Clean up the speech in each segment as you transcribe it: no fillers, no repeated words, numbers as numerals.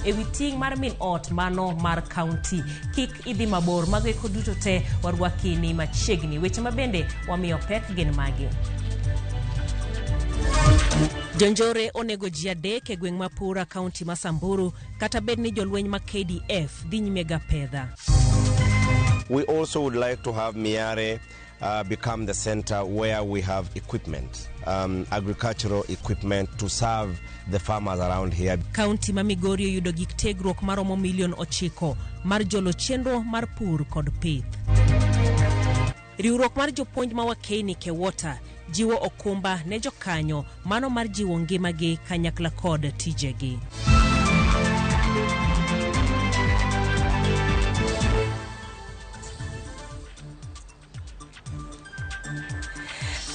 e wi ting' mar min ot mano mar kaunti. Kik idhi mabor, mago eko duto te warwaki ni machiegni. Weche ma bende wamiyo pek gin magi. Jonjore onego ji 3 e gweng' ma Pura, kaunti ma Samburu, kata bed ni jolweny ma KDF dhi nyime ga pedha. We also would like to have Miare become the center where we have equipment, agricultural equipment to serve the farmers around here. Kaunti ma Migori oyudo gik tiegruok maromo milion 9 mar jolo chenro mar pur kod pith. Riwruok mar jopuonj ma Wakeini Kewota jiwo okumba ne jokanyo mano mar jiwo ngimagi kanyakla kod tijegi.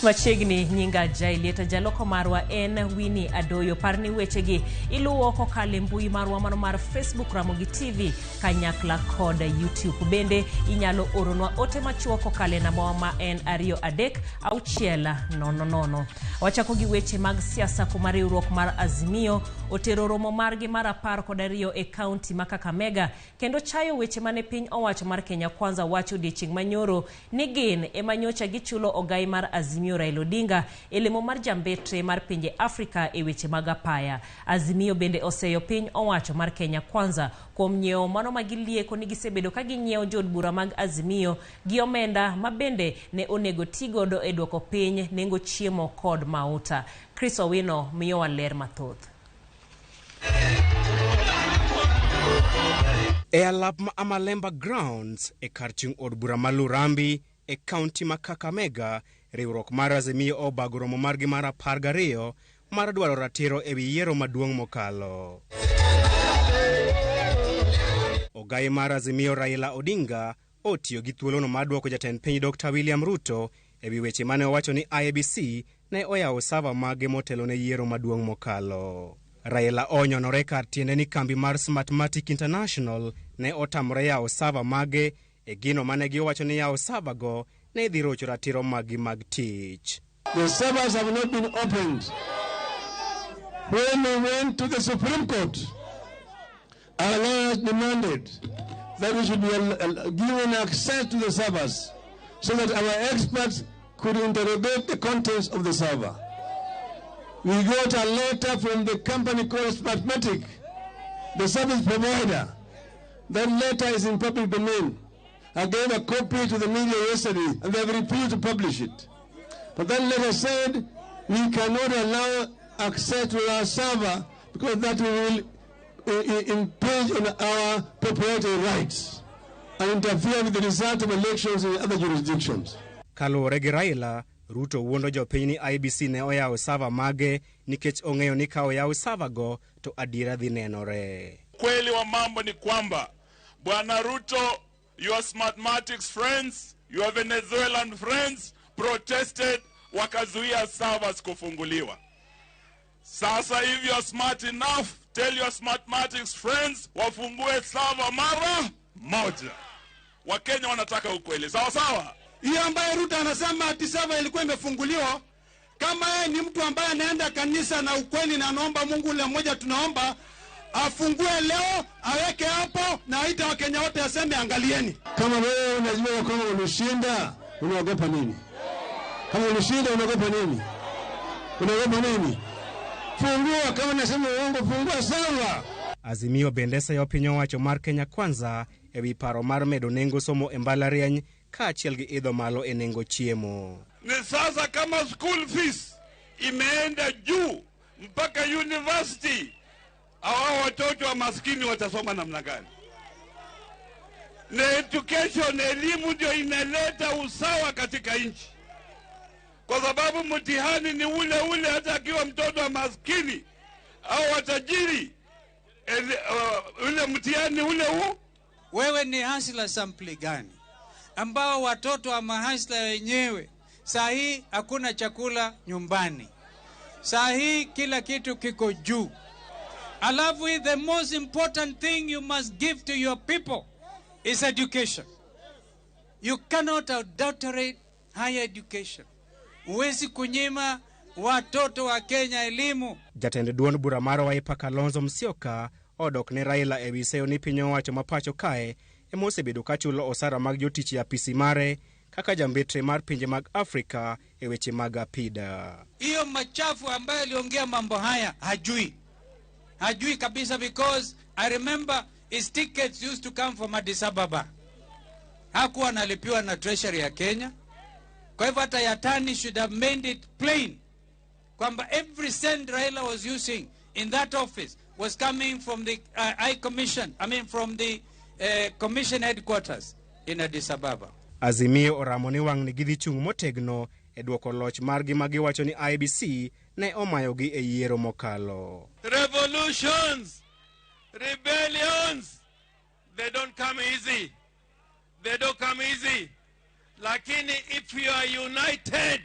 Machiegni nyinga Jailieta, jaloko marwa en Winnie Adoyo. Par ni wechegi iluwo kokalo e mbui marwa mano mar Facebook Ramogi TV kanyakla kod YouTube. Bende inyalo oronwa ote machuok kokalo e nambawa ma en 2 3 6 0 0. Wachako gi weche mag siasa kuma riwruok mar Azimio otero romo margi mar 12 e kaunti ma Kakamega kendo chayo weche mane piny owacho mar Kenya Kwanza wacho odiechieng' manyoro ni gin ema nyocha gichulo ogai mar Azimio Raila Odinga e lemo mar jambetre mar pinje Afrika e weche mag apaya. Azimio bende oseyo piny owacho mar Kenya Kwanza kuom nyiewo mano ma gilieko ni gisebedo ka ginyiewo jood bura mag Azimio gi omenda ma bende ne onego ti godo e duoko piny nengo chiemo kod mauta. Chris Owino miyowa ler mathoth. E alap ma Amalemba Grounds e kar chung' od bura ma Lurambi e kaunti ma Kakamega, riwruok mar Azimio obago romo margi mar 12 mar dwaro ratiro e wi yiero maduong' mokalo. Ogai mar Azimio Raila Odinga otiyo gi thuolono mar dwoko jatend piny Dr. William Ruto e wi weche mane owacho ni IEBC ne oyawo sava mage motelo ne yiero maduong' mokalo. Raila onyonore kar tiende ni kambi mar Smartmatic International ne otamore yawo sava mage e gino mane giwacho ni yawo sava go ne dhi rocho ratiro maggi mag tich. The servers have not been opened. When we went to the Supreme Court, our lawyers demanded that we should be given access to the servers so that our experts could interrogate the contents of the server. We got a letter from the company called Smartmatic, the service provider. That letter is in public domain. I gave a copy to the media yesterday and they have refused to publish it. But that letter said we cannot allow access to our server because that will impinge on our proprietary rights and interfere with the result of elections in other jurisdictions. Kaluwore gi Raila, Ruto wuondo jopiny ni IEBC ne oyawo sava mage nikech ong'eyo ni ka oyaw sava go to adiera dhi nenore. Kweli wa mambo ni kwamba Bwana Ruto, your Smartmatic's friends, your Venezuelan friends protested, wakazuia servers kufunguliwa. Sasa if you are smart enough, tell your Smartmatic's friends wafungue server mara moja. Wakenya wanataka ukweli. Sawa sawa? Hiyo ambaye Ruto anasema ati server ilikuwa imefunguliwa, kama yeye ni mtu ambaye anaenda kanisa na ukweli na anaomba Mungu ule mmoja tunaomba, afungue leo, aweke hapo na aite Wakenya wote aseme angalieni. Kama wewe unajua kwamba ulishinda, unaogopa nini? Kama ulishinda unaogopa nini? Unaogopa nini? Fungua, kama nasema uongo fungua sawa. Azimio bende seyo piny owacho mar Kenya Kwanza e wi paro mar medo nengo somo e mbalariany kaachiel gi idho malo e nengo chiemo. Ni sasa kama school fees imeenda juu mpaka university, hawa watoto wa maskini watasoma namna gani? Na education, elimu ndio inaleta usawa katika nchi, kwa sababu mtihani ni ule ule hata akiwa mtoto wa maskini au watajiri, ule mtihani ule huu. Wewe ni hustler sampli gani ambao watoto wa mahasla wenyewe saa hii hakuna chakula nyumbani, saa hii kila kitu kiko juu. Alafu the most important thing you must give to your people is education. You cannot adulterate higher education. Huwezi kunyima watoto wa Kenya elimu. Jatend duond bura mar Wiper Kalonzo Musyoka odok ne Raila ewi seyo ni piny owacho ma pacho kae ema osebedo ka chulo osara mag jotich e apisi mare kaka jambetre mar pinje mag Afrika e weche mag apida. Hiyo machafu ambayo aliongea mambo haya hajui. Hajui kabisa, because I remember his tickets used to come from Addis Ababa. Hakuwa analipiwa na treasury ya Kenya. Kwa hivyo hata Yatani should have made it plain kwamba every cent Raila was using in that office was coming from the I Commission, I mean from the Commission headquarters in Addis Ababa. Azimio oramo ni wang'ni gidhi chung' motegno e duoko loch margi ma giwacho ni IEBC ne omayogi e yiero mokalo. Revolutions, rebellions, they don't come easy. They don't come easy. Lakini if you are united,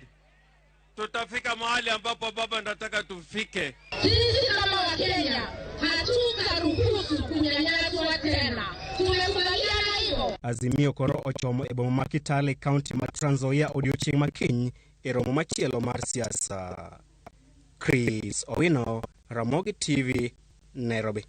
tutafika mahali ambapo baba nataka tufike. Sisi kama Wakenya hatutaruhusu kunyanyaswa tena. Tumekubaliana hivyo. Azimio koro ochomo e boma ma Kitale, kaunti ma Trans Nzoia odiochieng' ma kiny e romo machielo mar siasa. Chris Owino, Ramogi TV, Nairobi.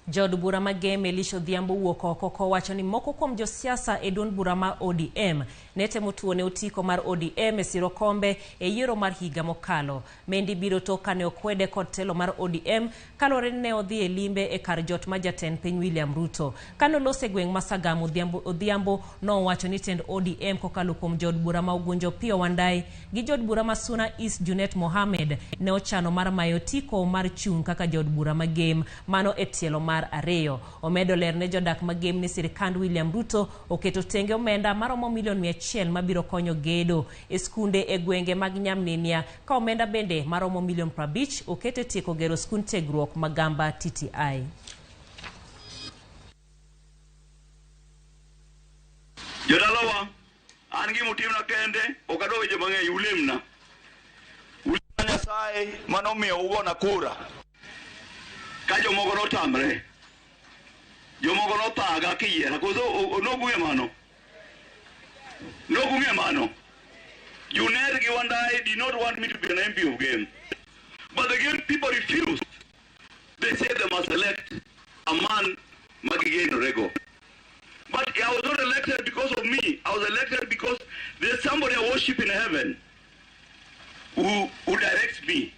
Jaod bura ma Gem Elisha Odhiambo wuok oko kowacho ni moko kuom josiasa e duond bura mar ODM ne temo tuone otiko mar ODM e siro kombe e yiero mar higa mokalo. Mendi biro tok kane okwede kod telo mar ODM kaluwore ni ne odhi e limbe e kar jot ma jatend piny William Ruto. Kane olose gweng' ma Sagam, Odhiambo nowacho ni tend ODM kokalo kuom jaod bura ma Ugunja Opiyo Wandayi gi jaod bura ma Suna East Junet Mohamed ne ochano mar mayo otiko mar chung' kaka jaod bura ma Gem mano e tielo mar ariyo. Omedo ler ne jodak ma Gem ni sirikand William Ruto oketo tenge omenda maromo milion 100 mabiro konyo gedo e skunde e gwenge mag Nyamninia ka omenda bende maromo milion 50 okete tieko gero skund tiegruok Magamba TTI. Jodalawa, an gima utimna kende, ok adwa weche mang'eny, ulemna. Ulemna Nyasaye manomiyo ugona kura. Ka jomoko notamre, jomoko nothaga kiyiera, koso nogung'e mano? Nogung'e mano? Junet gi Wandayi did not want me to be an MP of Gem. But the Gem people refused. They said they must elect a man magigenorego. But I was not elected because of me. I was elected because there's somebody I worship in heaven who directs me,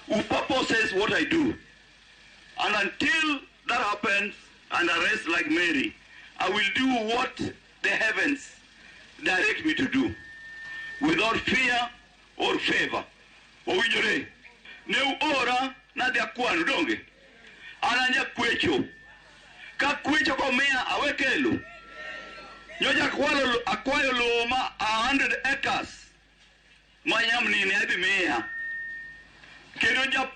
who purposes what I do. And until that happens, and I rest like Mary, I will do what the heavens direct me to do, without fear or favor. Owinjore, ne uora nadhi akwanu donge, an an jakwecho. Ka kwecho komiya awe kelo. Nyocha akwayo lowo ma 100 acres ma Nyamnini adhi miya. Kendo ja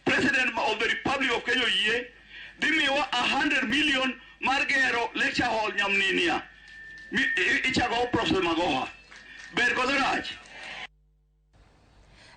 President of the Republic of Kenya oyie dhi miwa 100 million mar gero lecture hall Nyamninia. Ichako Professor Magoha. Ber koso rach?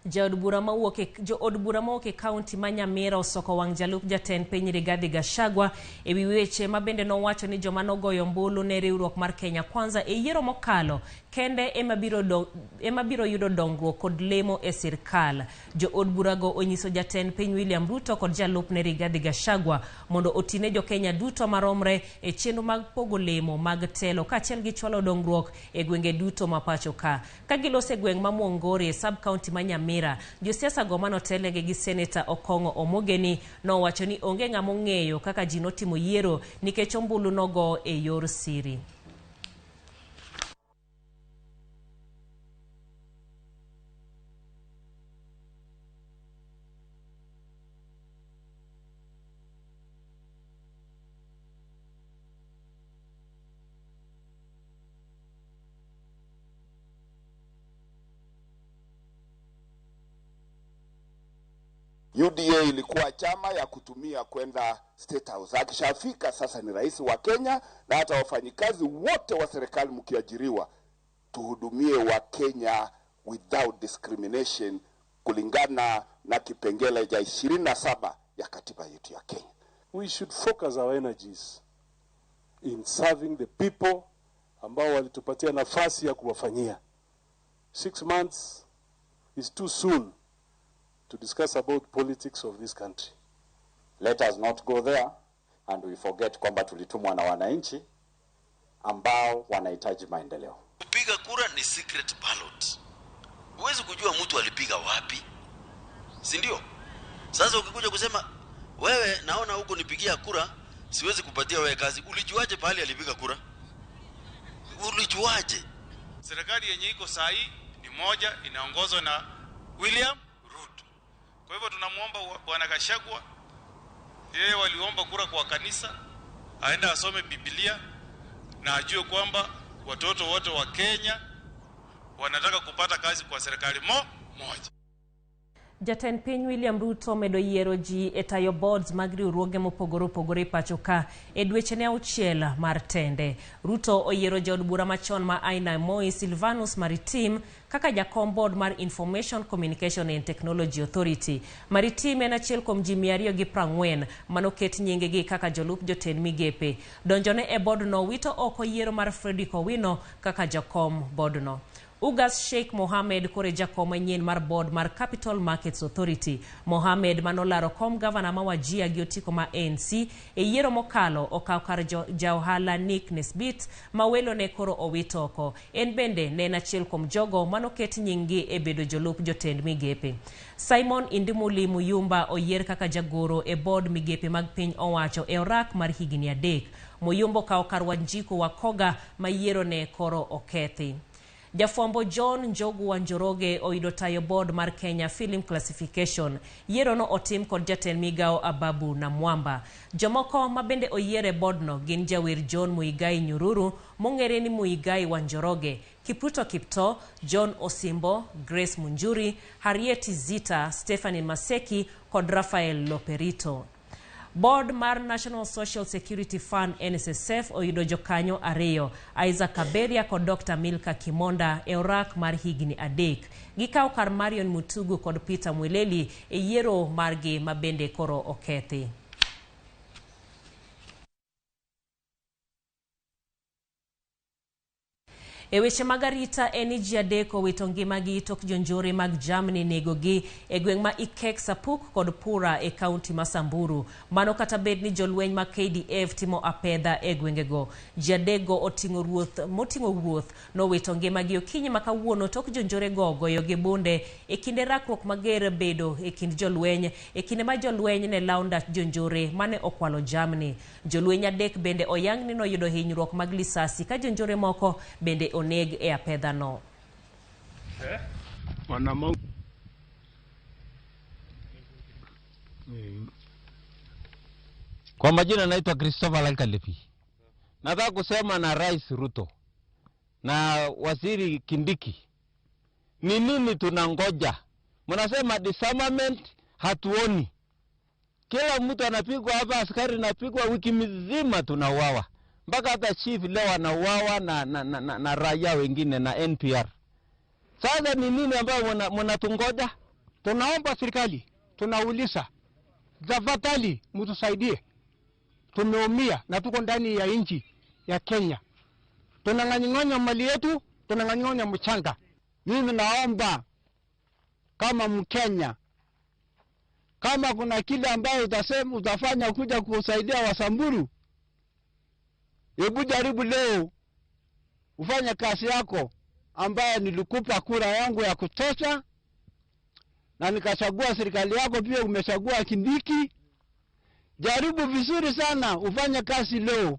Jaod bura mawuok e kaunti ma Nyamira osoko wang' jalup jatend piny Rigathi Gachagua ewi weche ma bende nowacho ni joma nogoyo ombulu ne riwruok mar Kenya Kwanza e yiero mokalo kende ema biro yudo dongruok kod lemo e sirkal. Jood burago onyiso jatend piny William Ruto kod jalupne Rigathi Gachagua mondo otine jo-Kenya duto maromre e chenro mag pogo lemo mag telo kaachiel gi chwalo dongruok e gwenge duto ma pacho ka. Ka giloso e gweng' ma Mwongori e sub county ma Nyamira, josiasa go manotelnegi gi Seneta Okong'o Omogeni nowacho ni onge ng'ama ong'eyo kaka ji notimo yiero nikech ombulu nogo e yor siri. UDA ilikuwa chama ya kutumia kwenda State House. Akishafika sasa ni rais wa Kenya, na hata wafanyikazi wote wa serikali mkiajiriwa, tuhudumie wa Kenya without discrimination kulingana na kipengele cha 27 ya katiba yetu ya Kenya. We should focus our energies in serving the people ambao walitupatia nafasi ya kuwafanyia. 6 months is too soon to discuss about politics of this country. Let us not go there and we forget kwamba tulitumwa na wananchi ambao wanahitaji maendeleo. Kupiga kura ni secret ballot. Huwezi kujua mtu alipiga wapi, si ndio? Sasa ukikuja kusema wewe, naona huko nipigia kura, siwezi kupatia wewe kazi, ulijuaje pahali alipiga kura? Ulijuaje? Serikali yenye iko saa hii ni moja, inaongozwa na William Ruto. Kwa hivyo tunamwomba Bwana Gachagua, yeye waliomba kura kwa kanisa, aende asome Biblia na ajue kwamba watoto wote wa Kenya wanataka kupata kazi kwa serikali moja. Jatend piny William Ruto medo yiero ji e tayo boards mag riwruoge mopogore opogore e pacho ka e dwechene auchiel mar tende. Ruto oyiero jaod bura machon ma Aina Moi Silvanus Maritim kaka jakom board mar Information Communication and Technology Authority. Maritim en achiel kuom ji 240 manoket nyingegi kaka jolup jotend migepe. Donjone e board no wito oko yiero mar Fredrick Owino kaka jakom board no. Ugas Sheikh Mohamed kore jakom manyien mar board mar Capital Markets Authority. Mohamed manolaro kom gavana ma Wajir gi otiko ma ANC e yiero mokalo okaw kar jaohala Nick Nesbit ma welo ne koro owit oko. En bende ne en achiel kuom jogo manoket nyinggi e bedo jolup jotend migepe. Simon Indimuli Muyumba oyier kaka jagoro e board migepe mag piny owacho e orak mar higni 3. Muyumba okaw kar Wanjiku Wakoga ma yiero ne koro okethi. Jafwambo John Njogu wa Njoroge oyudo tayo board mar Kenya Film Classification. Yiero no otim kod jatend migao Ababu Namwamba. Jomoko mabende oyier e board no gin jawer John Muigai Nyururu mong'ere ni Muigai wa Njoroge, Kipruto Kipto, John Osimbo, Grace Munjuri, Harriet Zita, Stephanie Maseki kod Rafael Loperito. Board mar National Social Security Fund NSSF oyudo jokanyo 2, Isaac Kaberia kod Dr. Milka Kimonda e orak mar higni 3. Gikawo kar Marion Mutugu kod Peter Mwileli e yiero margi mabende koro okethi. E weche mag arita en ni ji 3 owito ngimagi tok jonjore mag jamni negogi e gweng' ma Ikek Sapuk kod Pura e kaunti ma Samburu. Mano kata bed ni jolweny mag KDF timo apedha e gwengego. Ji 3 go moting'o wuoth nowito ngimagi okinyi ma kawuono tok jonjore go goyo gi bunde e kinde rakruok mager bedo e kind jolweny e kinde ma jolweny ne lawo ndach jonjore mane okwalo jamni. Jolweny 3 bende oyang ni noyudo hinyruok mag lisasi ka jonjore moko bende oneg e apedha no. Kwa majina naitwa Christopher Lankalepi. Nataka kusema na Rais Ruto na Waziri Kindiki. Ni nini tunangoja? Mnasema disarmament, hatuoni. Kila mtu anapigwa hapa, askari anapigwa, wiki mzima tunauawa. Mpaka hata chief leo anauawa na raia wengine na NPR. Sasa ni nini ambayo mnatungoja? Tunaomba serikali, tunauliza tafadhali mtusaidie. Tumeumia na tuko ndani ya nchi ya Kenya. Tunang'anyang'anya mali yetu, tunang'anyang'anya mchanga. Mimi naomba kama Mkenya, kama kuna kile ambayo utasema utafanya kuja kusaidia Wasamburu, hebu jaribu leo ufanye kazi yako ambayo nilikupa kura yangu ya kutosha na nikachagua serikali yako, pia umechagua Kindiki. Jaribu vizuri sana ufanye kazi leo.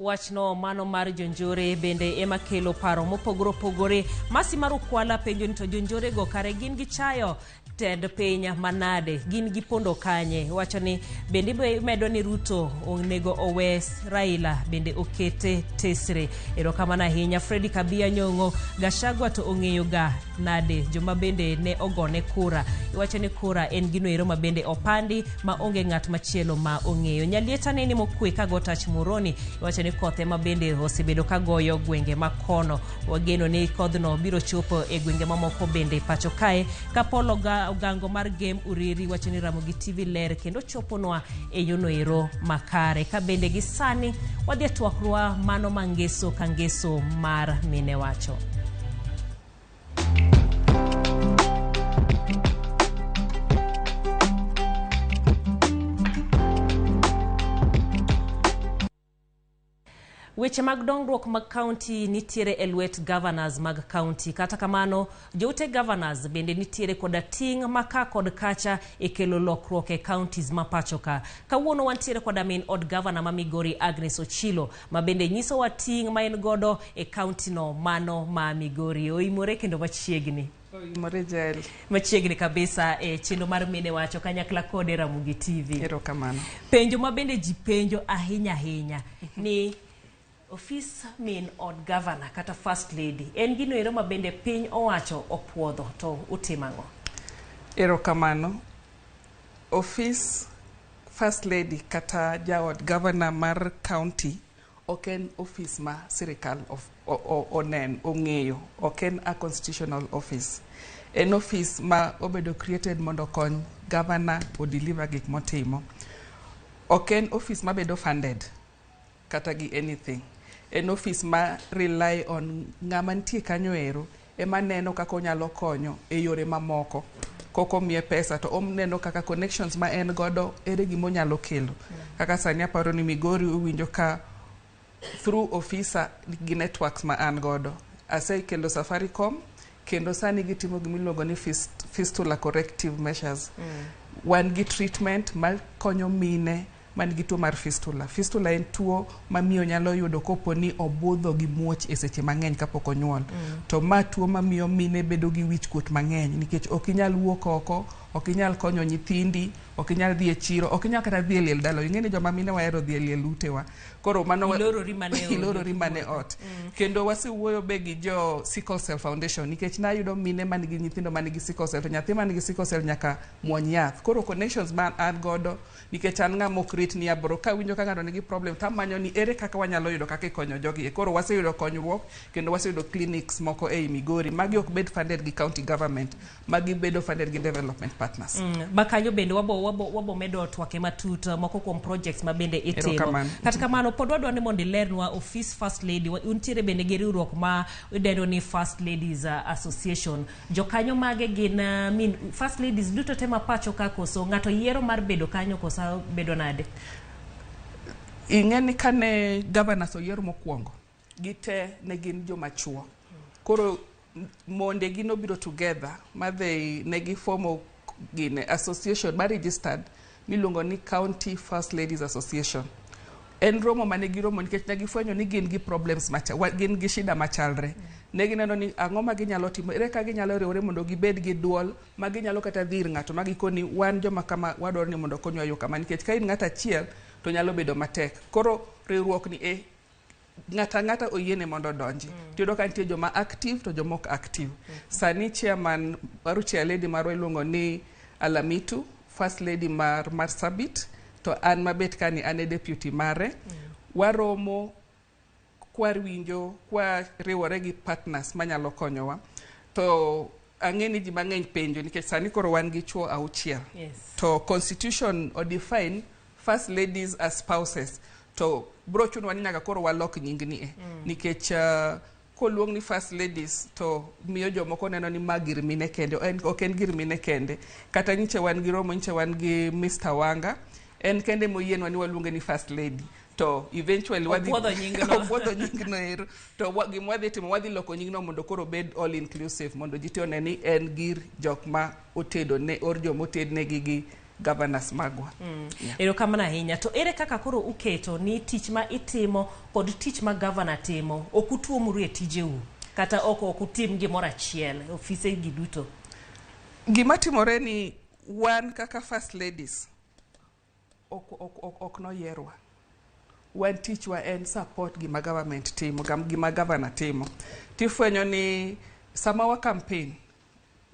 Wachno mano mar jonjore bende ema kelo paro mopogore opogore. Masi mar Ukwala penjo ni to jonjore go kare gin gichayo tend piny manade, gin gipondo kanye? Wacho ni bende medo ni Ruto onego owe Raila bende okete tesre. Erokamano ahinya Freddy Kabia Nyong'o. Gachagua to ong'eyo ga nade joma bende ne ogone kura? Iwacho ni kura en gino ero ma bende opandi ma onge ng'at machielo ma ong'eyo. Nyalieta neni mokwe kago tach Muroni. Iwacho ni kothe ma bende osebedo kagoyo gwenge makono. Wageno ni kodhno biro chopo e gwenge mamoko bende pacho kae. Kapolo ogango mar Game Uriri wacho ni Ramogi TV ler kendo choponwa e yono ero makare. Ka bende gi sani wadhi e twakruwa mano mangeso ka ngeso mar mine wacho. Weche mag dongruok mag kaunti nitiere e lwet governors mag kaunti. Kata kamano, joute governors bende nitiere koda ting' maka kod kacha e kelo lokruok e counties ma pacho ka. Kawuono wantiere koda min od governor ma Migori Agnes Ochilo, ma bende nyisowa ting' ma en godo e kaunti no mano ma Migori. Oimore kendo machiegni. Oimore Jael. Machiegni kabisa e chenro mar Mine Wacho kanyakla kode Ramogi TV. Erokamano. Penjo ma bende ji penjo ahinya ahinya ni ofis min od governor kata first lady en gino ero ma bende piny owacho opuodho to utimo ang'o? Erokamano. Ofis first lady kata jaod governor mar county ok en ofis ma sirikal onen ong'eyo, ok en a constitutional office. En ofis ma obedo created mondo okony governor o deliver gik motimo. Ok en ofis mabedo funded kata gi anything. En ofis ma rely on ng'ama nitie kanyo ero ema neno kaka onyalo konyo e yore mamoko. Kok omiye pesa to oneno kaka connections ma en godo ere gima onyalo kelo. Kaka sani aparo ni Migori uwinjo ka through ofisa gi networks ma an godo. Asekelo Safaricom kendo sani gitimo gima iluongo ni fistula corrective measures. Wan gi treatment ma konyo mine man gi tuo mar fistula. Fistula en tuo ma miyo nyalo yudo kopo ni obudho gi muoch e seche mang'eny kapok onyuol. To ma tuo mamiyo mine bedo gi wich kuot mang'eny nikech ok inyal wuok oko, ok inyal konyo nyithindi, ok inyal dhi e chiro, ok inyal kata dhi e liel dala. Ing'e ni joma mine wahero dhi e liel utewa. Koro mano Ilorori mana e odi. Ilorori mana e ot. Kendo wasewuoyo be gi jo Sickle Cell Foundation nikech nayudo mine man gi nyithindo man gi sickle cell to nyathi man gi sickle cell nyaka muony yath. Koro connections ma an godo nikech an ng'ama ok rit ni abro kawinjo ka ng'ato nigi problem tamanyo ni ere kaka wanyalo yudo kaka ikonyo jogi. Koro waseyudo konyruok kendo waseyudo clinics moko ei Migori. Magi ok bed funded gi county government, magi bedo funded gi development partners. Ma kanyo bende wabo medo twake matut moko kuom projects ma bende itimo. Erokamano. Kata kamano pod wadwa ni mondo ilernwa ofis first lady. Untiere bende gi riwruok ma idendo ni First Ladies Association. Jokanyo mage gin min first ladies duto te ma pacho ka koso ng'ato yiero mar bedo kanyo koso bedo nade? Ing'e ni kane governors oyier mokwongo, gite ne gin joma chuo. Koro monde gi nobiro together ma they ne giformo gine association ma registered miluongo ni County First Ladies Association. En romo mane giromo nikech ne gifwenyo ni gin gi problems macha, gin gi shida machalre. Ne gineno ni ang'o ma ginyalo timo, ere kaka ginyalo riwore mondo gibed gi duol ma ginyalo kata dhi ir ng'ato ma gikoni wan joma kama wadwaro ni mondo okonywa yo kama nikech ka in ng'ato achiel to nyalo bedo matek. Koro riwruok ni e ng'ato ang'ata oyiene mondo odonji. Tiyudo ka nitie joma active to joma ok active. Sani chairman mar chair lady marwa iluongo ni Alamitu, first lady mar Marsabit, to an mabet kani an e deputy mare. Waromo kwawinjo kwariwore gi partners manyalo konyowa. To ang'e ni ji mang'eny penjo nikech sani koro wan gi chuo auchiel. To constitution o define first ladies as spouses. To bro chunowa ni nyaka koro walok nying ni e. Nikech koluong ni first ladies to miyo jomoko neno ni ma gir mine kende. Ok en gir mine kende. Kata nyiche wan gi romo, nyiche wan gi Mr. Wanga. En kende moyienwa ni waluonge ni first lady. To eventually wadhi Opuodho nyingno. Opuodho nyingno ero. To gima wadhi timo, wadhi loko nyingno mondo koro obed all inclusive mondo ji te one ni en gir jok ma otedo ne or joma otednegi gi governors magwa. Erokamano ahinya. To ere kaka koro uketo ni tich ma itimo kod tich ma governor timo ok utuomru e tijeu kata ok utim gimoro achiel e ofise gi duto? Gima timore ni wan kaka first ladies ok noyierwa. Wan tichwa en support gima government timo, gima governor timo. Tifwenyo ni sama wa campaign,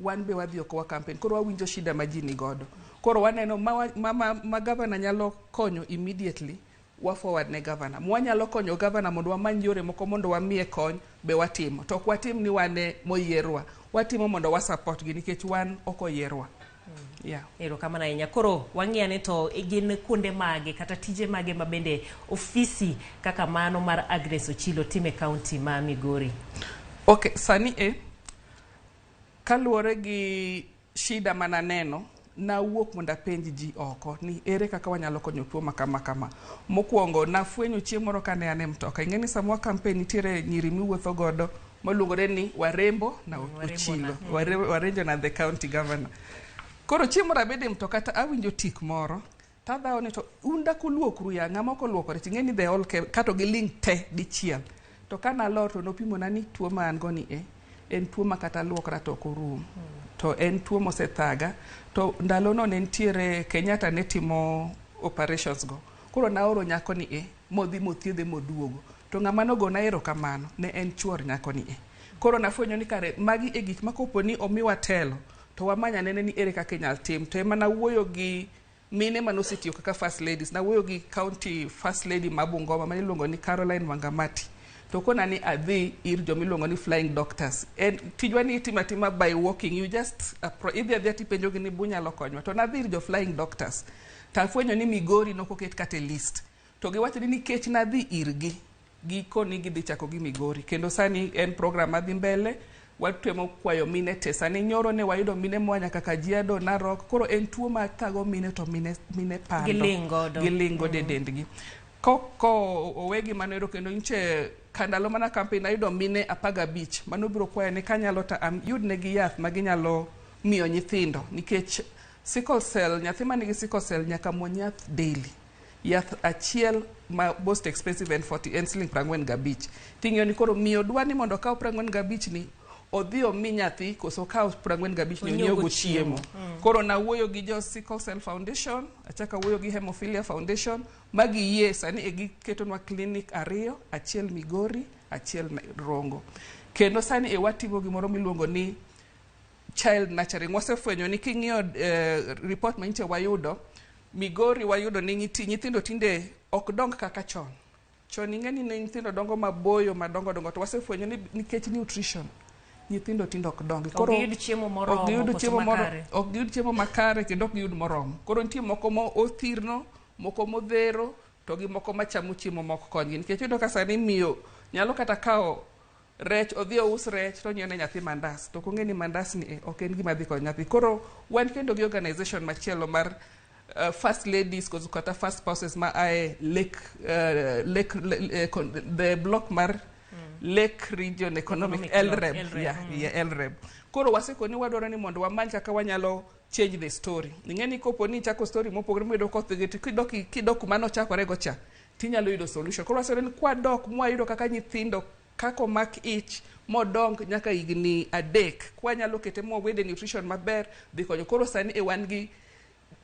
wan be wadhi oko wa campaign, koro wawinjo shida ma ji nigodo. Koro waneno ma governor nyalo konyo immediately, wa forward ne governor. Mwanyalo konyo governor mondo wamany yore moko mondo wamiye kony, be watimo. To ok watim ni wan moyierwa, watimo mondo wa support gi nikech wan ok oyierwa. Erokamano ahinya. Koro wang'iyo ni to gin kuonde mage kata tije mage ma bende ofisi kaka mano mar Agnes Ochilo timo e county ma Migori. Okay, sani e kaluwore gi shida mananeno Nawuok mondo apenj ji oko ni ere kaka wanyalo konyo tuo ma kama kama. Mokwongo nafwenyo chieng' moro kane an e mtoka. Ing'e ni sama wa campaign nitiere nyiri miwuotho godo maluongore ni Warembo na Ochilo. Warembo na the county governor. Koro chieng' moro abedo e mtoka to awinjo tik moro. Tadhawo ni to un dak uluokru ya ng'ama ok oluokore ting'e ni they all came kato giling' te dichiel. To ka nalor to nopimona ni tuo ma an go ni e en tuo ma kata luokra to ok orum. To en tuo mosethaga. To ndalono ne nitiere Kenyatta ne timo operations go. Koro naoro nyako ni e modhi mothiedhe moduogo. To ng'ama nogona erokamano ne en chuor nyako ni e. Koro nafwenyo ni kare magi e gik ma kopo ni omiwa telo to wamany anene ni ere kaka inyal tim. To ema nawuoyo gi mine manosetiyo kaka first ladies. Nawuoyo gi county first lady ma Bungoma ma iluongo ni Caroline Wangamati. To kona ni adhi ir jomiluongo ni flying doctors. En tijwa ni itimo atima by walking. You just idhi adhiya tipenjogi ni bunyalo konywa. To nadhi ir jo flying doctors. Tafwenyo ni Migori nokoket kata e list. To giwacho ni nikech nadhi irgi, gikoni gidhi chako gi Migori. Kendo sani en program madhi mbele, watemo kwayo mine te. Sani nyoro ne wayudo mine moa nyaka Kajiado, Narok. Koro en tuo ma thago mine to mine, mine pando. Giling' godo. Giling' godo e dendgi. Ko owegi mano ero kendo nyiche ka ndalo mana campaign ayudo mine 15 manobiro kwaya ni kanyalo to yudnegi yath ma ginyalo miyo nyithindo nikech sickle cell, nyathi manigi sickle cell nyaka muony yath daily. Yath achiel ma most expensive en 40 en siling 45. Ting'iyo ni koro miyo dwa ni mondo okaw 45 ni odhi omi nyathi koso okaw 45 ni onyiewgo chiemo. Koro nawuoyo gi jo Sickle Cell Foundation, achako awuoyo gi Hemophilia Foundation, ma giyie sani e giketonwa clinic 2, achiel Migori, achiel Rongo. Kendo sani e watimo gimoro miluongo ni child nurturing. Wasefwenyo ni king'iyo report manyiche wayudo, Migori wayudo ni nyithindo tinde ok dong kaka chon. Chon ing'e ni nyithindo dongo maboyo madongo dongo to wasefwenyo ni nikech nutrition nyithindo tindo ok dongi. Ok giyud chiemo moromo, ok giyud koso chiemo moro- makare. ok giyud chiemo makare kendo ok giyud moromo. Koro nitie moko mo othirno, moko modhero, to gi moko machamo chiemo mok konygi. Nikech iyudo ka sani miyo nyalo kata kawo rech, odhi ous rech to onyiewo ne nyathi mandas. To ok ong'e ni mandas ni e ok en gima dhi konyo nyathi. Koro wan kendo gi organization machielo mar first ladies koso kata first spouses ma ae Lake, the block mar Lake Region Economic, Economic Block, LREB, LREB, yeah, yeah, LREB. Koro wasekoni wadwaro ni mondo wamany kaka wanyalo change the story. Ing'e ni kopo ni ichako story mopogore miyudo koth gi to kidok kuma nochakore go cha, tinyalo yudo solution. Koro wasewacho ni kwadok mwayudo kaka nyithindo kaka omak ich modong nyaka higni 3, kwanyalo kete mwawede nutrition maber dhi konyo. Koro sani e wan gi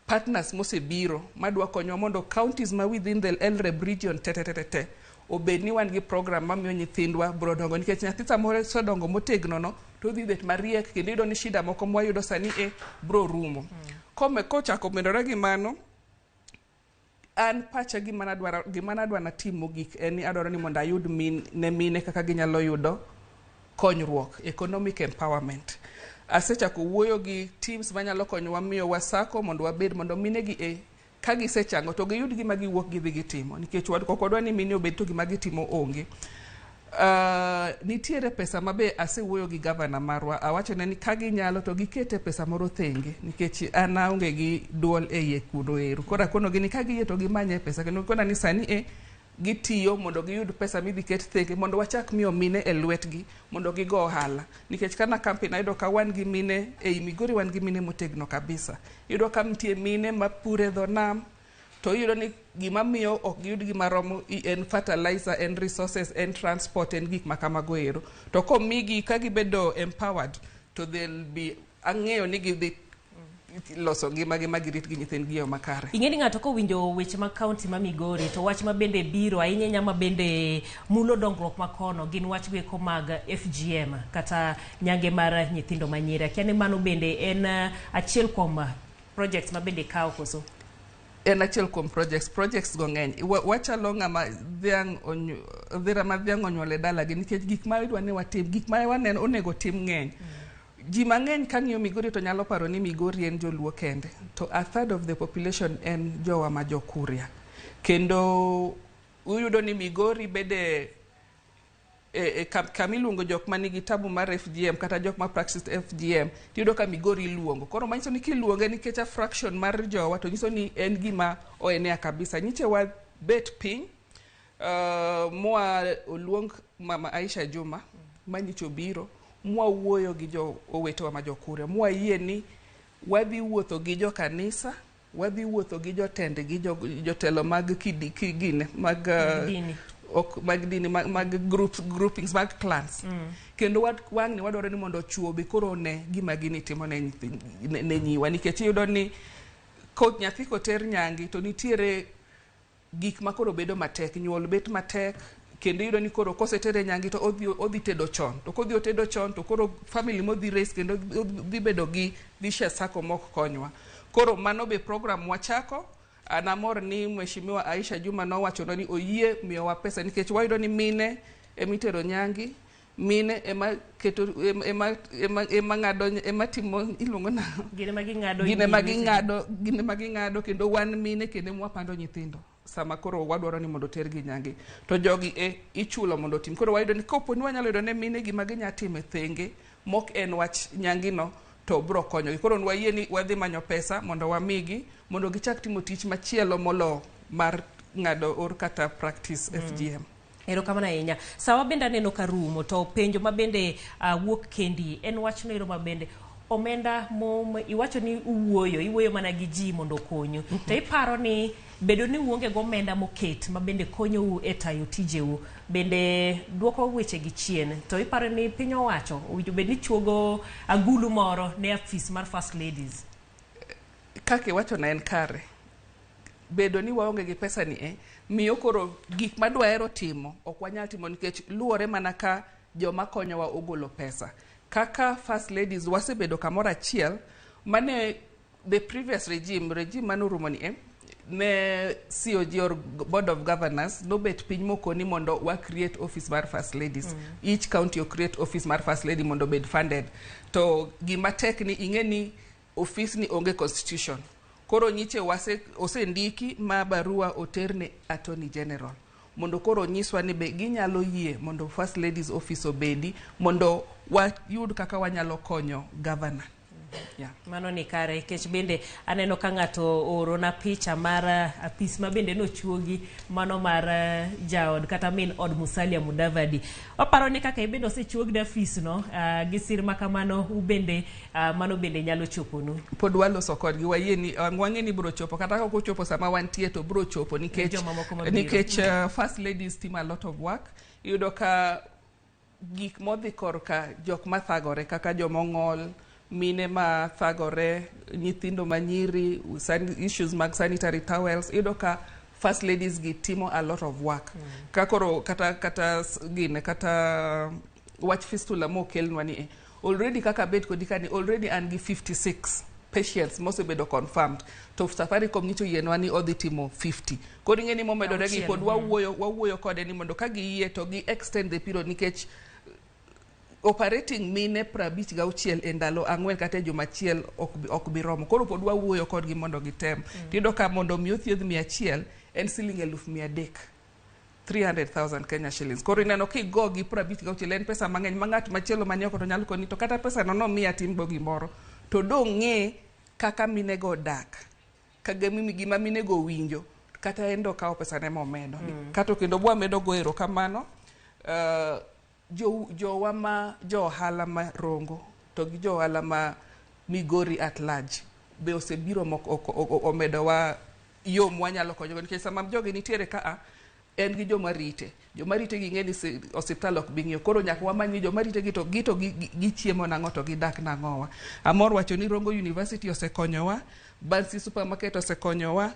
partners mosebiro madwa konyowa mondo counties ma within the LREB region te te te te te obed ni wan gi program mamiyo nyithindwa bro dongo nikech nyathi samoro osedongo motegno no to odhi bet mariek kendo iyudo ni shida moko mwayudo sani e bro rumo. Kochako medore gi mano, an pacha gima nadwa natim mogik en ni adwaro ni mondo ayud ne mine kaka ginyalo yudo konyruok, economic empowerment. Asechako wuoyo gi teams manyalo konyowa miyowa sako mondo wabed mondo mine gi e ka gisechango to giyud gima giwuok gidhi gitimo nikech ok wadwa ni mine obed to gima gitimo onge. Nitiere pesa mabe asewuoyo gi gavana marwa, awachone ni ka ginyalo to gikete pesa moro thenge nikech an aonge gi duol e iye kuno ero. Koro akonogi ni ka giyie to gimanye pesa kendo gikona ni sani e gitiyo mondo giyud pesa midhi ket thenge mondo wachak miyo mine e lwetgi mondo gigo ohala nikech kana campaign ayudo ka wan gi mine ei Migori, wan gi mine motegno kabisa. Iyudo ka nitie mine mapure dho nam to iyudo ni gima miyo ok giyud gima romo en fertilizer, en resources, en transport, en gik ma kamago ero. To komigi ka gibedo empowered to they'll be ang'eyo ni gidhi loso ngimagi ma girit gi nyithindgi e yo makare. Ing'e ni ng'ato kowinjo weche mag kaunti ma Migori to wach ma bende biro ahinya ahinya ma bende mulo dongruok ma kono gin wach goeko mag FGM kata nyange mar nyithindo manyiri. Akia ni mano bende en achiel kuom projects ma bende kawo koso? En achiel kuom projects. Projects go ng'eny. Wachalo ng'ama dhiang' odhira ma dhiang' onyuolo e dalagi nikech gik ma idwa ni watim, gik ma waneno onego tim ng'eny. Ji mang'eny ka ng'iyo Migori to nyalo paro ni Migori en joluo kende, to a third of the population en jowa ma jokuria. Kendo uyudo ni Migori bede e kama iluongo jok manigi tabu mar FGM kata jok ma practice FGM, tiyudo ka Migori iluongo. Koro manyiso ni kiluonge nikech a fraction mar jowa, to nyiso ni en gima oenea kabisa. Nyiche wabet piny, mwa oluong Mama Aisha Juma manyicho biro, mwawuoyo gi jo owetewa ma jokuria, mwayie ni wadhi wuotho gi jo kanisa, wadhi wuotho gi jotend gi jotelo mag kidi, gine mag dini. Ok mag dini, mag groups, groupings mag clans. Kendo wang'ni wadwaro ni mondo chuo be koro one gima gini timo ne nyiwa, nikech iyudo ni ko nyathi koter nyangi to nitiere gik ma koro bedo matek, nyuol bet matek, kendo iyudo ni koro kosetere nyangi to odhi tedo chon, to kodhi otedo chon to koro family modhi raise kendo dhi bedo gi vicious circle mok konywa. Koro mano be program wachako. An amor ni Mheshimiwa Aisha Juma nowachonwa ni oyie miyowa pesa, nikech wayudo ni mine emitero nyangi, mine ema keto ema ng'ado, ema timo, iluongo nang'o? Gin ema ging'ado. Gin ema ging'ado, gin ema ging'ado, kendo wan mine kendo ema wapando nyithindo sama koro wadwaro ni mondo tergi nyangi, to jogi e ichulo mondo otim. Koro wayudo ni kopo ni wanyalo yudo ne mine gima ginya timo e thenge mok en wach nyangino, to bro konyogi. Koro wayie ni wadhi manyo pesa mondo wamigi mondo gichak timo tich machielo molo mar ng'ado or kata practice FGM. Erokamano ahinya. Sawa bende aneno ka rumo, to penjo ma bende wuok kendi en wachno ero ma bende omenda mo iwacho ni uwuoyo, iwuoyo mana gi ji mondo okonyu. To iparo ni bedo ni uonge gomenda moket ma bende konyou e tayo tijeu bende duoko weche gi chien, to iparo ni piny owacho owinjo bed ni chuogo agulu moro ne afis mar First Ladies? Kaka iwacho na en kare. Bedo ni waonge gi pesa ni e miyo koro gik madwahero timo ok wanyal timo, nikech luwore mana ka joma konyowa ogolo pesa. Kaka First Ladies wasebedo kamoro achiel mane the previous regime manorumo ni e ne COG or Board of Governors nobet piny mokoni mondo wa create office mar First Ladies. Each county o create office mar First Lady mondo obed funded. To gima tek ni ing'e ni office ni onge constitution. Koro nyiche wase osendiki ma barua oter ne Attorney General mondo koro nyiswa ni be ginyalo yie mondo First Ladies office obedi mondo wayud kaka wanyalo konyo governor. Yeah. Mano ni kare, nikech bende aneno ka ng'ato oorona picha mar apis ma bende nochuogi mano mar jaod kata min od Musalia Mudavadi. Waparo ni kaka ibende osechuog afis no gi sir ma kamano, ubende mano bende nyalo choponu. Pod waloso kodgi, wayie ni wang'e ni bro chopo, kata ka ok ochopo sama wantie to bro chopo, nikech Jomamoko mabiro. Nikech First Ladies timo a lot of work. Iyudo ka gik modhi korka jok mathagore kaka jomong'ol, mine ma thagore, nyithindo manyiri, issues mag sanitary towels, iyudo ka First Ladies gi timo a lot of work. Ka koro kata gine kata wach fistula mokelnwa ni e already, kaka bet kodi kani already an gi 56 patients mosebedo confirmed, to Safaricom nyicho yienwa ni odhi timo 50. Koro ing'e ni momedore gi Auchiel, pod wawuoyo kode ni mondo ka giyie to gi extend the period, nikech operating mine 56 e ndalo 4 kata e juma achiel ok bi romo. Koro pod wawuoyo kodgi mondo gitem. Tiyudo ka mondo mi othiedh 100 en siling 300,000, 300,000 Kenya shillings. Koro ineno kigo gi 56 en pesa mang'eny ma ng'at machielo mani oko to nyalo koni to kata pesa no nomiya timgo gimoro. To dong' ng'e kaka minego dak, kaka gima minego winjo, kata en do kawo pesa ne momedo. Kato kendo bwamedo go erokamano jowa ma jo ohala ma Rongo to gi jo ohala ma Migori at large be osebiro omedowa yo mwanyalo konyogo, nikech sama jogi nitiere kaa en gi joma rite, joma rite gi ng'e ni osiptal ok bi ng'iyo. Koro nyaka wamany ni joma rite gi to gichiemo nang'o to gidak nang'owa. Amor wacho ni Rongo University osekonyowa, Bansi Supermarket osekonyowa,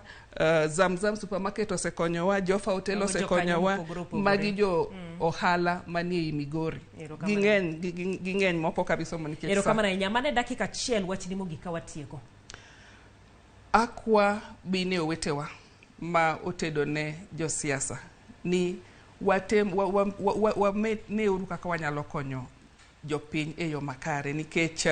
Zamzam Supermarket osekonyowa, Jofa Hotel Mago jokanyo osekonyowa. Mopogore opogore. Magi jo ohala manie ei Migori. Erokamano. Ging'eny moko kabisa nikech sa. Erokamano ahinya. Mano e dakika achiel, wachni mogik ka watieko. Akwa bine owetewa ma otedo ne josiasa ni watem wa, neuru kaka wanyalo konyo jopiny e yo makare, nikech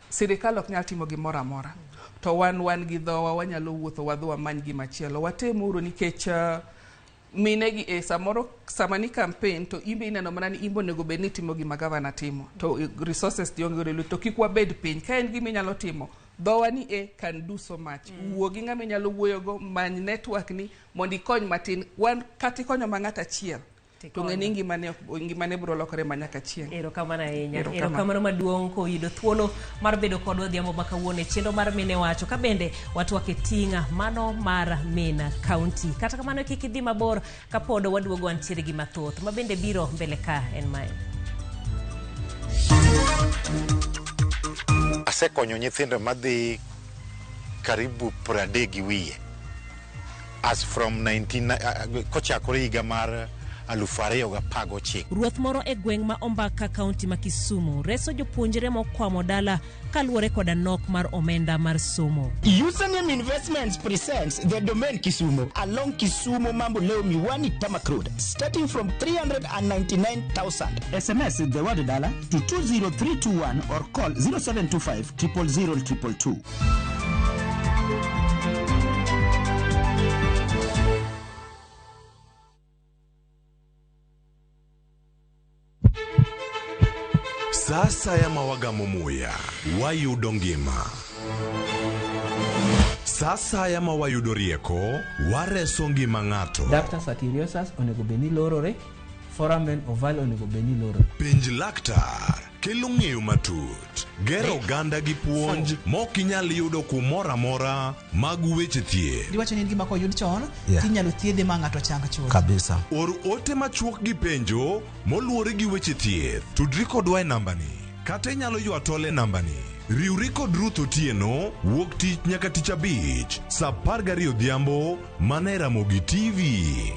sirikal ok nyal timo gimoro amora, to wan gi dhowa wanyalo wuotho wadhi wamany gimachielo. Watemuru nikech Mine gi e samoro sama ni campaign to imbe ineno mana ni imbe onego bed ni itimo gima gavana timo to resources tionge godo e lweti, to kik wabed piny ka en gima inyalo timo dhowa ni e can do so much. Wuo gi ng'ama inyalo wuoyogo, many network ni mondo ikony matin wan kata ikonyo ma ng'ato achiel to ng'e ni ngimane ngimane biro lokore ma nyaka chieng'. Erokamano ahinya. Erokamano maduong' koyudo thuolo mar bedo kodwa odhiambo ma kawuono e chenro mar Mine Wacho ka bende watwak e ting'a mano mar min county. Kata kamano kik idhi mabor kapod waduogo wantiere gi mathoth ma bende biro mbele ka en mae. Asekonyo nyithindo madhi karibu 30 gi wiye as from 19 kochakore higa mar 2019. Ruoth moro e gweng' ma Ombaka, kaunti ma Kisumu, reso jopuonjre mokwamo dala kaluwore koda nok mar omenda mar somo. Username Investments presents the Domain Kisumu along Kisumu Mamboleo Miwani Tarmac Road, starting from 399,000. SMS the word dollar to 20321 or call 0725 000 222. Sa asaya ma wagamo muya, wayudo ngima. Sa asaya ma wayudo rieko, wareso ngima ng'ato. Ductus arteriosus onego bed ni lorore, foramen ovale onego bed ni lorore. Penj laktar kelo ng'eyo matut, gero oganda gi puonj mok inyal yudo kumoro amora mag weche thieth. Giwacho ni en gima koyud chon tinyalo thiedhe ma ng'ato chang chuth. Kabisa. Or ote machuok gi penjo moluwore gi weche thieth. Tudri kodwa e nambani kata inyalo ywa tol e nambani. Riwri kod Ruth Otieno wuok tich nyaka tich abich saa 12 odhiambo mana e Ramogi TV.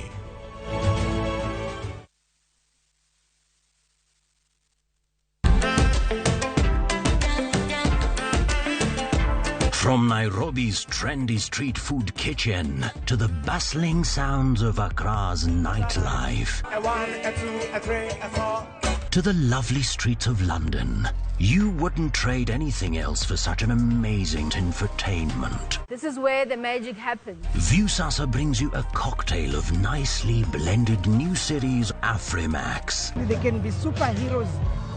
From Nairobi's trendy street food kitchen to the bustling sounds of Accra's nightlife. A 1, a 2, a 3, a 4. To the lovely streets of London. You wouldn't trade anything else for such an amazing infotainment. This is where the magic happens. Viusasa brings you a cocktail of nicely blended new series Afrimax. They can be superheroes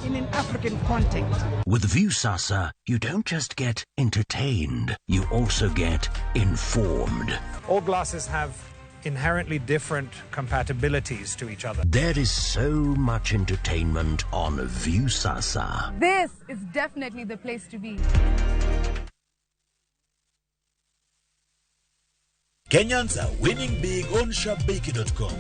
in an African context. With Viusasa, you don't just get entertained, you also get informed. All glasses have inherently different compatibilities to each other. There is so much entertainment on Viusasa. This is definitely the place to be. Kenyans are winning big on Shabiki.com.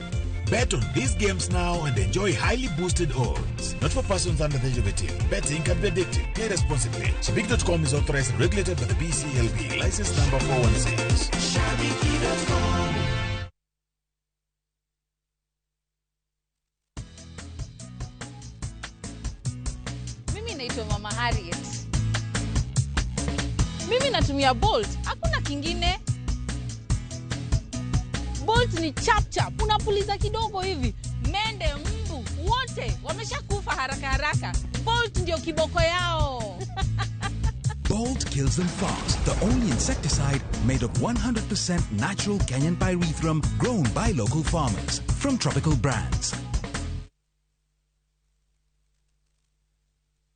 Bet on these games now and enjoy highly boosted odds. Not for persons under the age of 18. Betting can be addictive. Play responsibly. Shabiki.com is authorized and regulated by the BCLB. License number 416. Shabiki.com. Mimi naitwa Mama Harriet. Mimi natumia Bolt, hakuna kingine. Bolt ni chap chap, unapuliza kidogo hivi, mende, mbu, wote wameshakufa haraka haraka. Bolt ndio kiboko yao. Bolt kills them fast. The only insecticide made of 100% natural Kenyan pyrethrum grown by local farmers from Tropical Brands.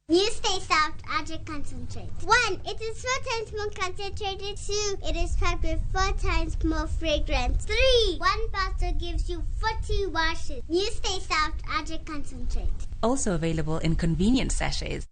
You stay soft, Object Concentrate. 1, it is 4 times more concentrated. 2, it is packed with 4 times more fragrance. 3, 1 bottle gives you 40 washes. You stay soft, Object Concentrate. Also available in convenient sachets.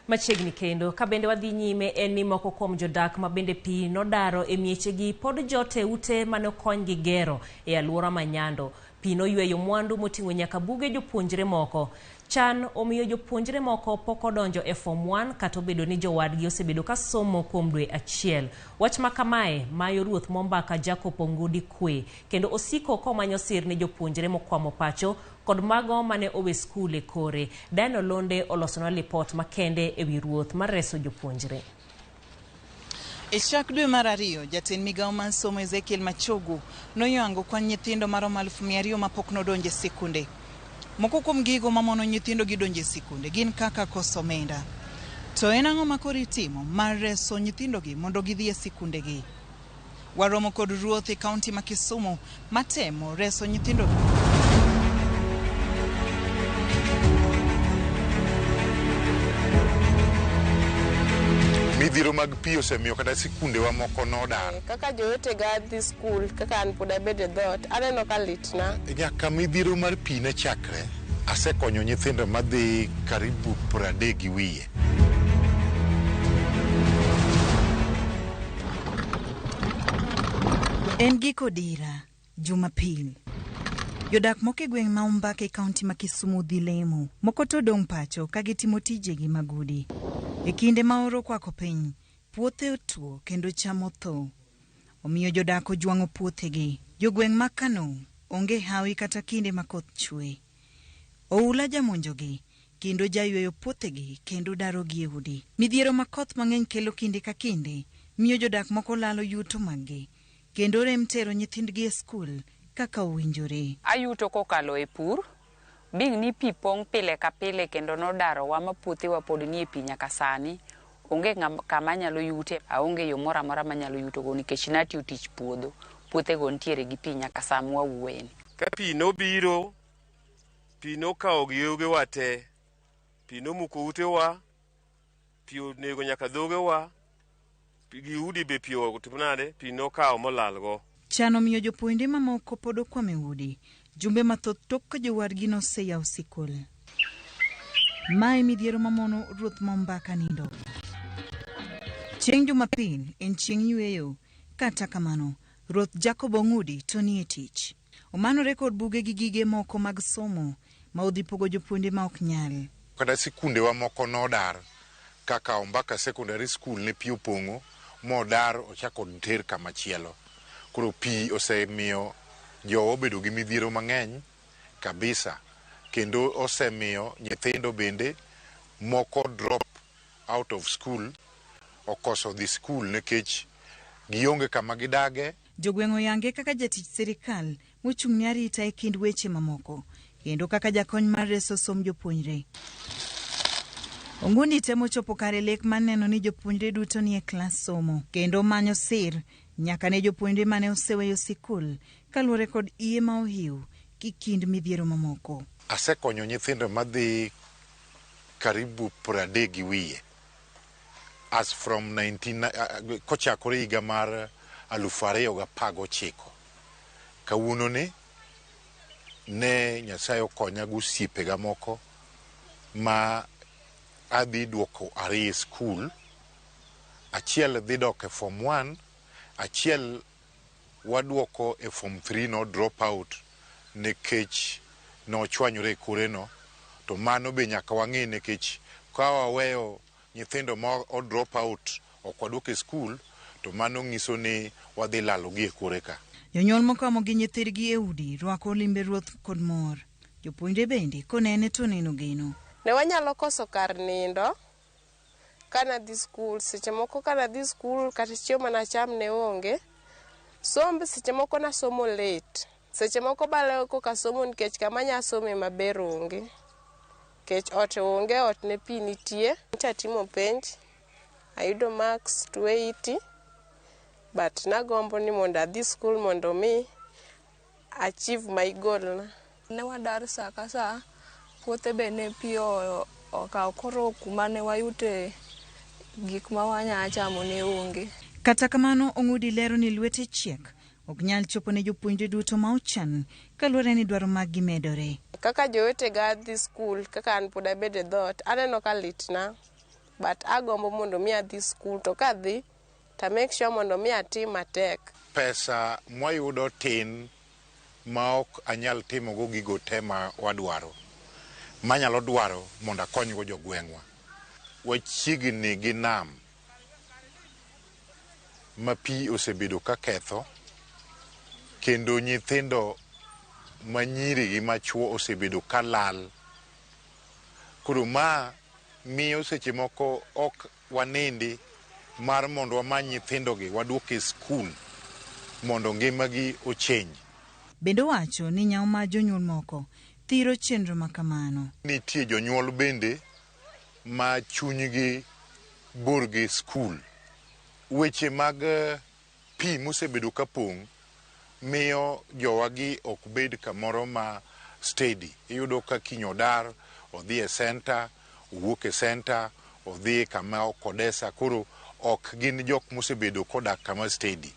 Machiegni kendo ka bende wadhi nyime en ni moko kuom jodak ma bende pi nodaro e miechegi pod jot e ute mane okonygi gero e alwora ma Nyando. Pi noyweyo mwandu moting'o nyaka buge jopuonjre moko. Chan omiyo jopuonjre moko pok odonjo e form 1 kata obedo ni jowadgi osebedo ka somo kuom dwe achiel. Wach ma kamae mayo ruoth Mombaka Jacob Ongudi kwe kendo osiko komanyo sir ne jopuonjre mokwamo pacho kod mago mane owe skul e kore. Diana Olonde olosonwa lipot makende ewi ruoth mar reso jopuonjre. E chak dwe mar ariyo, jatend migawo mar somo Ezekiel Machogu noyango kwan nyithindo maromo 200,000 mapok nodonjo e sikunde. Moko kuom gigo mamono nyithindo gi donjo e sikunde gin kaka koso omenda. To en ang'o ma koro itimo mar reso nyithindogi mondo gidhi e sikundegi? Waromo kod ruoth e kaunti ma Kisumu matemo reso nyithindogi. Midhiero mag pi osemiyo kata sikundewa moko nodar. Kaka jowetega dhi skul, kaka an pod abedo e dhoot, aneno ka litna. Nyaka midhiero mar pi ne chakre, asekonyo nyithindo madhi karibu 30 gi wiye. En giko dira, Jumapil. Jodak moko e gweng' ma Ombaka e kaunti ma Kisumu dhi lemo, moko to dong' pacho ka gitimo tijegi mag udi. E kinde ma oro okwako piny, puothe otuo kendo cham otho. Omiyo jodak ojwang'o puothegi. Jogweng' ma Kano onge hawi kata kinde ma koth chwe. Oula jamonjogi kendo jayweyo puothegi kendo darogi e udi. Midhiero ma koth mang'eny kelo kinde ka kinde miyo jodak moko lalo yuto maggi kendo rem tero nyithindgi e skul kaka owinjore. Ayuto kokalo e pur, being ni pi pong' pile ka pile kendo nodarowa ma puothewa pod nie pi nyaka sani, onge kama anyalo yute, aonge yo moro amora manyalo yutogo nikech natiyo tich puodho, puothego nitiere gi pi nyaka sa mwawuoyeni. Ka pi nobiro, pi nokawo giogewa te, pi nomuko utewa, pi onego nyaka dhogewa, gi udi be pi otimo nade, pi nokawo molalgo. Chan omiyo jopuonjre mamoko pod okwamo e udi jumbe mathoth tok ka jowadgi noseyawo sikul. Mae midhiero mamono ruoth ma Ombaka nindo. Chieng' Jumapil en chieng' yweyo, kata kamano ruoth Jacob Ong'udi to nie tich. Omanore kod buge gi gige moko mag somo ma odhi pogo jopuonjre ma ok nyal. Kata sikundewa moko nodar kaka Ombaka Secondary School ne pi opong'o modar ochako ter kama chielo. Koro pi osemiyo jowa obedo gi midhiero mang'eny kabisa kendo osemiyo nyithindo bende moko drop out of school okoso dhi school nikech gionge kama gidage. Jogweng' oyange kaka jatich sirikal mochung' ne arita e kind weche mamoko kendo kaka jakony mar reso somb jopuonjre. Ong'undi temo chopo kare lek mar neno ni jopuonjre duto nie klas somo kendo manyo sir nyaka ne jopuonjre mane oseweyo sikul kaluwore kod iye ma ohiu gi kind midhiero mamoko. Asekonyo nyithindo madhi karibu 30 gi wiye as from 19 kochakore higa mar 2019. Kawuono ni ne Nyasaye okonya gi osiepega moko ma adhi duoko ariyo e skul, achiel dhi dok e form 1, achiel waduoko e form 3 no drop out nikech nochwanyore e koreno, to mano be nyaka wang'e nikech ka waweyo nyithindo ma o drop out ok waduoko e skul to mano nyiso ni wadhi lalogi e kore ka. Jonyuol mokamo gi nyithindgi e udi rwako limbe ruoth kod mor. Jopuonjre bende konene to neno geno. Ne wanyalo koso kar nindo kanadhi skul, seche moko kanadhi skul kata chiemo manacham ne onge. Somb seche moko nasomo late, seche moko balewo koka somo nikech kama anya some maber onge. Nikech ot onge, ot ne pi nitie. Nyocha atimo penj, ayudo marks 280, but nagombo ni mondo adhi skul mondo mi achieve my goal na. Ne wadar sa ka sa, puothe be ne pi okawo koro kuma ne wayute gik ma wanya chamo ne onge. Kata kamano Ong'udi lero ni lwete chiek ok nyal chopo ne jopuonjre duto ma ochan kaluwore ni dwaro maggi medore. Kaka jowetega dhi skul, kaka an pod abedo e dhoot, aneno ka litna, but agombo mondo mi adhi skul to kadhi to make sure mondo mi atim matek. Pesa mwayudo tin ma ok anyal timogo gigo te ma wadwaro, manyalo dwaro mondo akonygo jogweng'wa. Wachiegni gi nam ma pi osebedo ka ketho kendo nyithindo ma nyiri gi machuo osebedo ka lal. Koro ma miyo seche moko ok wanindi mar mondo wamany nyithindogi waduok e skul mondo ngimagi ochenj. Bende owacho ni nyawo mar jonyuol moko thiro chenro ma kamano. Nitie jonyuol bende ma chunygi bor gi skul. Weche mag pi mosebedo ka pong' miyo jowagi ok bed kamoro ma steady. Iyudo ka kiny odar, odhi e center, owuok e center, odhi kama ok odesa, koro ok gin jok mosebedo kodak kama steady.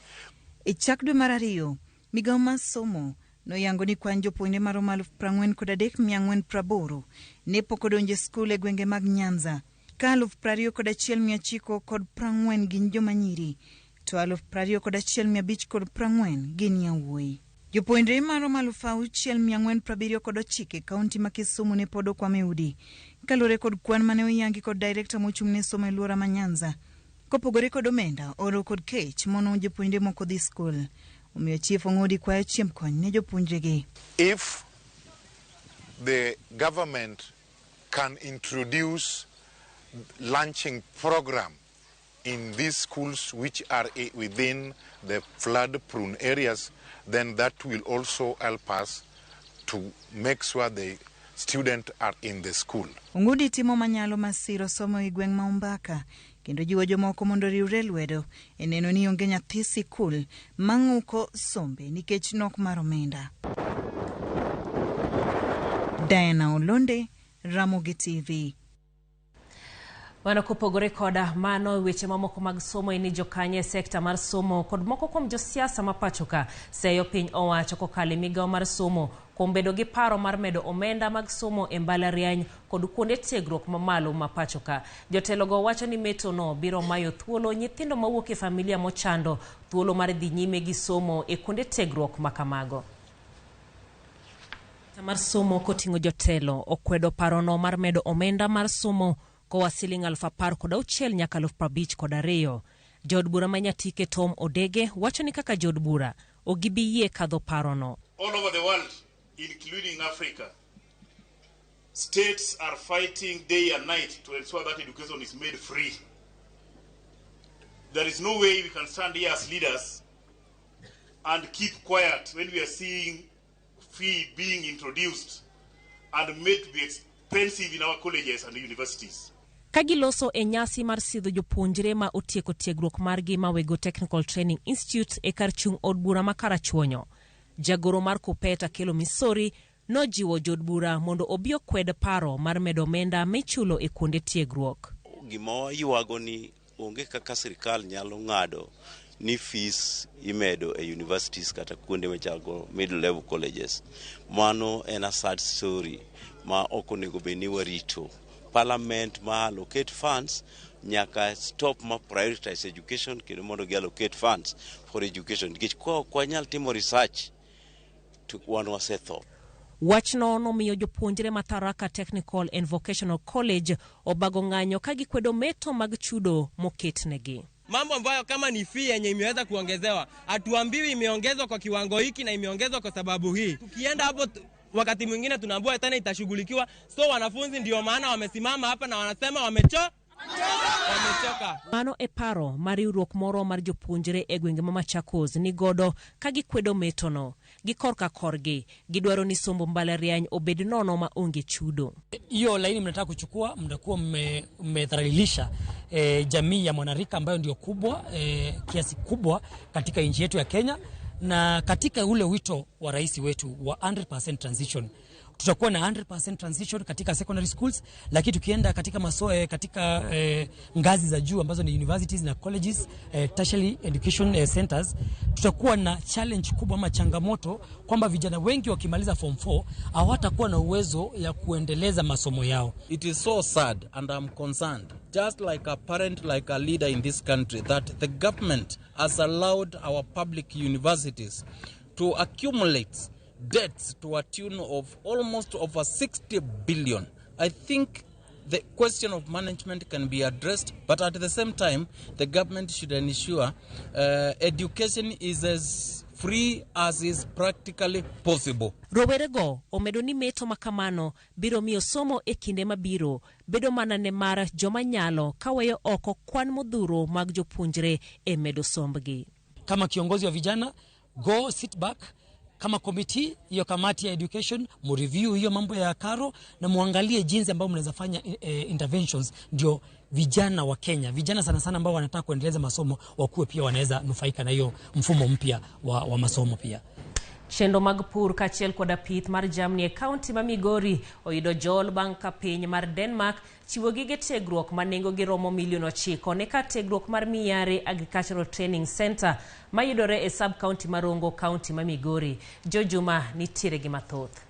E chak dwe mar ariyo, migawo mar somo noyango ni kwan jopuonjre maromo 43,480 ne pok odonjo e skul e gwenge mag Nyanza, ka 21,940 gin joma nyiri to 21,540 gin yawuoyi. Jopuonjre maromo 6,479 e kaunti ma Kisumu ne pod okwamo e udi kaluwore kod kwan mane oyangi kod direkta mochung' ne somo e alwora ma Nyanza. Kopogore kod omenda, oro kod kech mono jopuonjre moko dhi skul. Omiyo Chief Ong'udi kwayo chiemb kony ne jopuonjregi. If the government can introduce launching program in these schools which are within the flood-prone areas, then that will also help us to make sure the students are in the school. Ong'udi timo manyalo mar siro somo e gweng' ma Ombaka kendo jiwo jomoko mondo oriwre lwedo e neno ni onge nyathi sikul mang'uko sombe nikech nok mar omenda. Diana Olonde, Ramogi TV. Mano kopogore koda mano, weche mamoko mag somo en ni jokanyo e sekta mar somo kod moko kuom josiasa ma pachoka seyo piny owacho kokalo e migawo mar somo kuom bedo gi paro mar medo omenda mag somo e mbalariany kod kuonde tiegruok mamalo ma pachoka. Jotelogo wacho ni metono biro mayo thuolo nyithindo mawuok e familia mochando thuolo mar dhi nyime gi somo e kuonde tiegruok ma kamago. Mar somo koting'o jotelo okwedo parono mar medo omenda mar somo koa siling 16,000 nyaka 52,000. Jaod bura ma Nyatike Tom Odege wacho ni kaka jaod bura ok gibi yie kadho parono. All over the world, including Africa, states are fighting day and night to ensure that education is made free. There is no way we can stand here as leaders and keep quiet when we are seeing fee being introduced and made to be expensive in our colleges and universities. Ka giloso e nyasi mar sidho jopuonjre ma otieko tiegruok margi Mawego Technical Training Institute e kar chung' od bura ma Karachuonyo, jagoro mar Kuppet Akelo Misori nojiwo jood bura mondo obi okwed paro mar medo omenda michulo e kuonde tiegruok. Gima waywago ni onge kaka sirikal nyalo ng'ado ni fees imedo e universities kata kuonde machalo middle level colleges. Mano en a sad story ma ok onego bed ni warito. Parliament ma allocate funds nyaka stop ma prioritize education kendo mondo gi allocate funds for education nikech ka ok wanyal timo research to wan wasetho. Wachno nomiyo jopuonjre ma Tharaka Technical and Vocational College obago ng'anyo ka gikwedo meto mag chudo moketnegi. Mambo ambayo kama ni fee yenye imeweza kuongezewa, hatuambiwi imeongezwa kwa kiwango hiki na imeongezwa kwa sababu hii. Tukienda hapo wakati mwingine tunaambiwa tena itashughulikiwa. So wanafunzi ndio maana wamesimama hapa na wanasema wamechoka. Mano e paro mar riwruok moro mar jopuonjre e gwenge ma Machakos ni godo ka gikwedo metono. Gi korka korgi, gidwaro ni sombo mbalariany obed nono ma onge chudo. Hiyo laini mnataka kuchukua, mtakuwa mmedhalilisha jamii ya mwanarika ambayo ndio kubwa kiasi kubwa katika nchi yetu ya Kenya, na katika ule wito wa rais wetu wa 100% transition. Tutakuwa na 100% transition katika secondary schools, lakini tukienda katika katika ngazi za juu ambazo ni universities na colleges, tertiary education centers, tutakuwa na challenge kubwa ama changamoto kwamba vijana wengi wakimaliza form 4 hawatakuwa na uwezo ya kuendeleza masomo yao. It is so sad and I'm concerned, just like a parent, like a leader in this country, that the government has allowed our public universities to accumulate debts to a tune of almost over 60 billion. I think the question of management can be addressed, but at the same time, the government should ensure education is as free as is practically possible. Rowerego omedo ni meto makamano biro miyo somo e kinde mabiro bedo mana ne mar joma nyalo kaweyo oko kwan modhuro mag jopuonjre e medo sombgi. Kama kiongozi wa vijana, go sit back. Kama committee hiyo, kamati ya education, mureview hiyo mambo ya karo na muangalie jinsi ambayo mnaweza fanya interventions ndio vijana wa Kenya, vijana sana sana ambao wanataka kuendeleza masomo, wakuwe pia wanaweza nufaika na hiyo mfumo mpya wa masomo pia. Chenro mag pur kaachiel koda pith mar jamni e kaunti ma Migori oyudo jol bang' ka piny mar Denmark chiwo gige tiegruok ma nengogi romo milion 9 ne kar tiegruok mar Miyare Agricultural Training Center mayudore e sub county ma Rongo, kaunti ma Migori. Jojuma nitiere gi mathoth.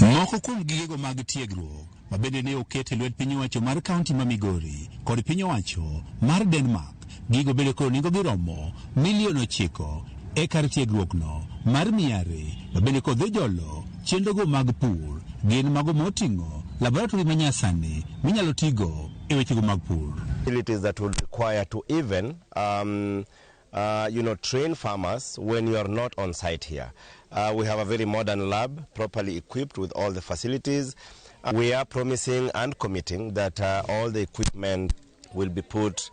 Moko kuom gigego mag tiegruok ma bende ne oket e lwet piny owacho mar kaunti ma Migori kod piny owacho mar Denmark, gigo bende koro nengogi romo milion 9 e kar tiegruokno mar Miyare ma bende kod dhi jolo chenrogo mag pur gin mago moting'o laboratory manyasani minyalo tigo e wechego mag pur. Facilities that would require to even train farmers when you are not on site here. We have a very modern lab, properly equipped with all the facilities. We are promising and committing that all the equipment will be put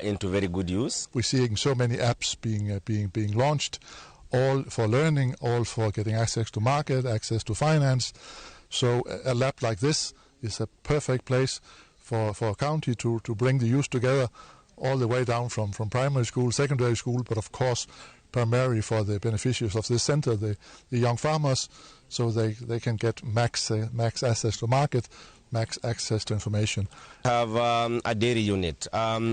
into very good use. We're seeing so many apps being launched, all for learning, all for getting access to market, access to finance. So a lab like this is a perfect place for a county to bring the youth together, all the way down from primary school, secondary school, but of course primarily for the beneficiaries of this center, the young farmers, so they can get max access to market, max access to information. We have a dairy unit.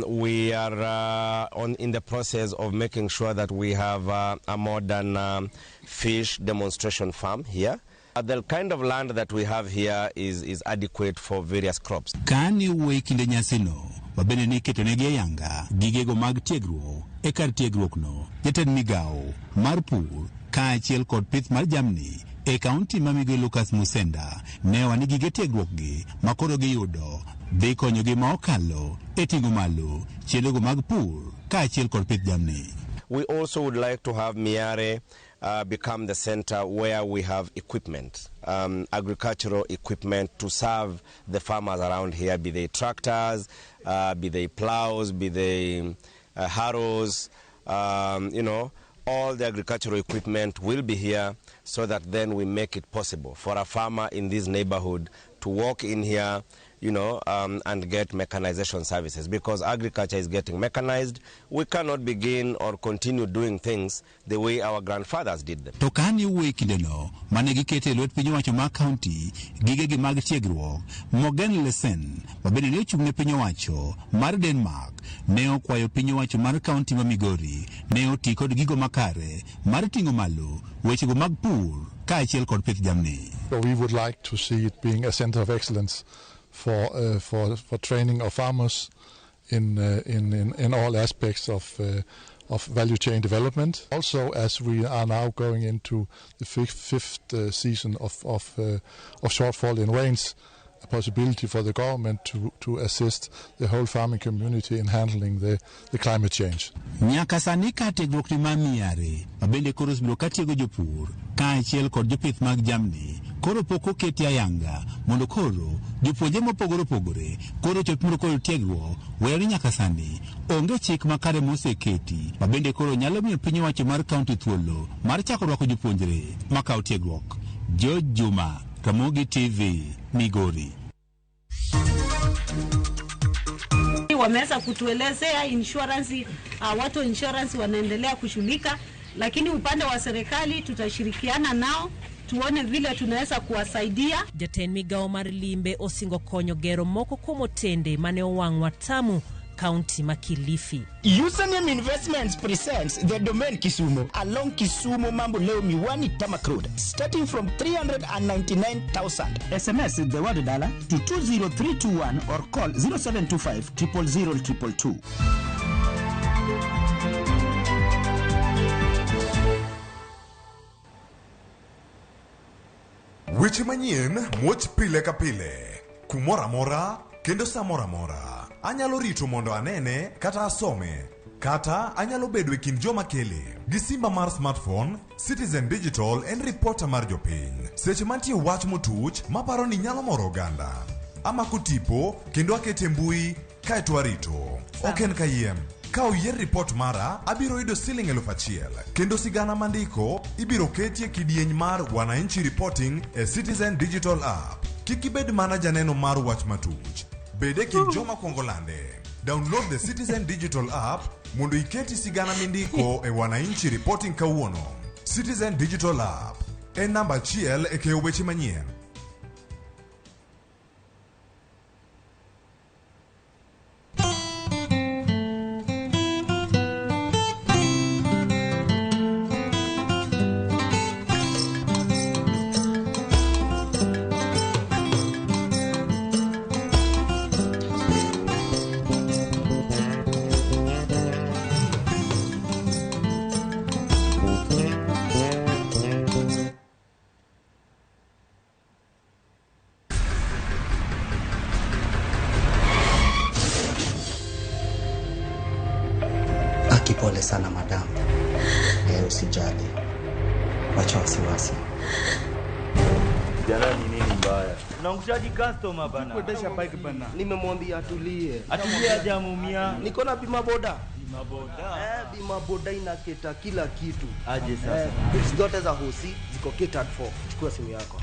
We are in the process of making sure that we have a modern fish demonstration farm here. The kind of land that we have here is adequate for various crops. Kani wuoyi kinde nyasino mabende ne iketonegi e yanga gigego mag tiegruok e kar tiegruokno, jatend migawo mar pur kaachiel kod pith mar jamni e kaunti ma Migori Lucas Musenda ne owacho ni gige tiegruokgi ma koro giyudo dhi konyogi ma okalo e ting'o malo chenrogo mag pur kaachiel kod pith jamni. We also would like to have Miyare become the center where we have equipment, agricultural equipment to serve the farmers around here, be they tractors, be they plows, be they harrows, all the agricultural equipment will be here so that then we make it possible for a farmer in this neighborhood to walk in here, and get mechanization services, because agriculture is getting mechanized. We cannot begin or continue doing things the way our grandfathers did them. To kani wuoyi kindeno mane giketo e lwet piny owacho mar kaunti gigegi mag tiegruok, Morgan Lesen ma bende ne ochung' ne piny owacho mar Denmark ne okwayo piny owacho mar kaunti ma Migori ne oti kod gigo makare mar ting'o malo wechego mag pur kaachiel kod pith jamni. So we would like to see it being a center of excellence for training of farmers in all aspects of value chain development. Also, as we are now going into the fifth season of shortfall in rains, a possibility for the government to assist the whole farming community in handling the climate change. Nyaka sani ka tiegruok ni mar Miyare ma bende koro osebiro ka tiego jopur kaachiel kod jopith mag jamni koro pok oketi ayanga mondo koro jopuonje mopogore opogore koro chop mondo koro tiegruok weyo ni nyaka sani onge chik makare moseketi ma bende koro nyalo miyo piny owacho mar kaunti thuolo mar chako rwako jopuonjre makawo tiegruok. George Juma, Ramogi TV, Migori. Wameweza kutuelezea insurance, watu insurance wanaendelea kushughulika, lakini upande wa serikali tutashirikiana nao tuone vile tunaweza kuwasaidia. Jatend migawo mar limbe osingo konyo gero moko kuom otende mane owang' Watamu, kaunti ma Kilifi. Username Investments presents the Domain Kisumu along Kisumu Mamboleo Miwani Tamak Road, starting from 399,000. SMS the word dollar to 20321 or call 0725 000 222. Weche manyien muoch pile ka pile, kumoro amora kendo sa moro amora. Anyalo rito mondo anene kata asome, kata anyalo bedo e kind joma kele. Gi simba mar smartphone, Citizen Digital en reporter mar jopiny. Seche mantie wach motuch maparo ni nyalo moro oganda. Amako tipo kendo akete mbui kaeto arito. Ok en kayiem. Ka oyier ripot mara, abiro yudo siling 1000 kendo sigana mandiko ibiro ketie kidieny mar Wananchi Reporting e Citizen Digital App. Kik ibed mana janeno mar wach matuch. Bed e kind joma kwongo lande. Download the Citizen Digital App mondo iketi sigana mindiko e Wananchi Reporting kawuono. Citizen Digital App en namba achiel e keyo weche manyien. Pole sana madam. Usijali. Wacha wasiwasi. Jana ni nini mbaya? Unaangushaji customer bana. Kuendesha bike bana. Nimemwambia atulie. Atulie hajamuumia. Niko na bima boda. Bima boda. Bima boda inaketa kila kitu. Aje sasa. Bills zote za hosi ziko catered for. Chukua simu yako.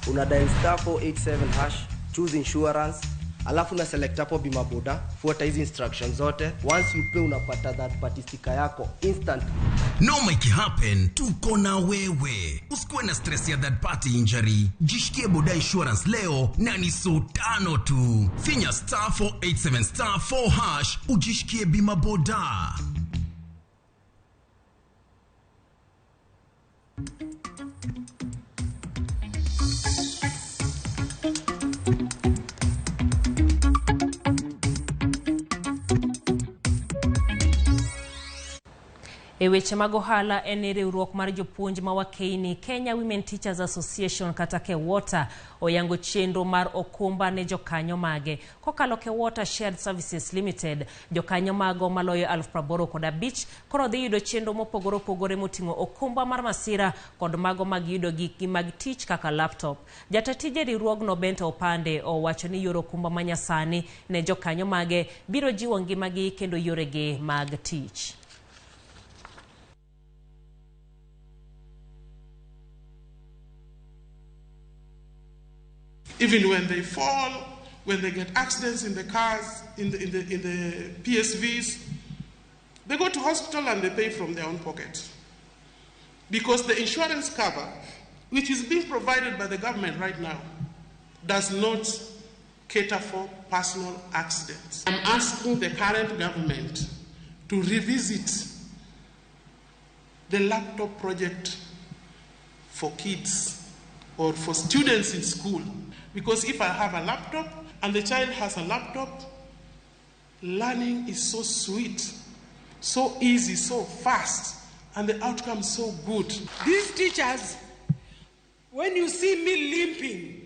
Una dial *487#, choose insurance. Alafu na select hapo bima boda, fuata hizi instructions zote. Once you pay unapata that party sticker yako instantly. Noma ikihappen, tuko na wewe. Usikuwe na stress ya third party injury. Jishikie boda insurance leo na ni so 5 tu. Finya *487*4# ujishikie bima boda. E weche mag ohala en riwruok mar jopuonj ma wakeini Kenya Women Teachers Association kata KEWOTA oyango chenro mar okumba ne jokanyo mage. Kokalo KEWOTA Shared Services Limited, jokanyo mago maloyo 85,000 koro dhi yudo chenro mopogore opogore moting'o okumba mar masira kod mago mag yudo gikgi mag tich kaka laptop. Jatatije riwruogno Bento Opande owacho ni yor okumba manyasani ne jokanyo mage biro jiwo ngimagi kendo yoregi mag tich. Even when they fall, when they get accidents in the cars, in the PSVs, they go to hospital and they pay from their own pocket. Because the insurance cover, which is being provided by the government right now, does not cater for personal accidents. I'm asking the current government to revisit the laptop project for kids or for students in school. Because if I have a laptop and the child has a laptop, learning is so sweet, so easy, so fast, and the outcome so good. These teachers, when you see me limping,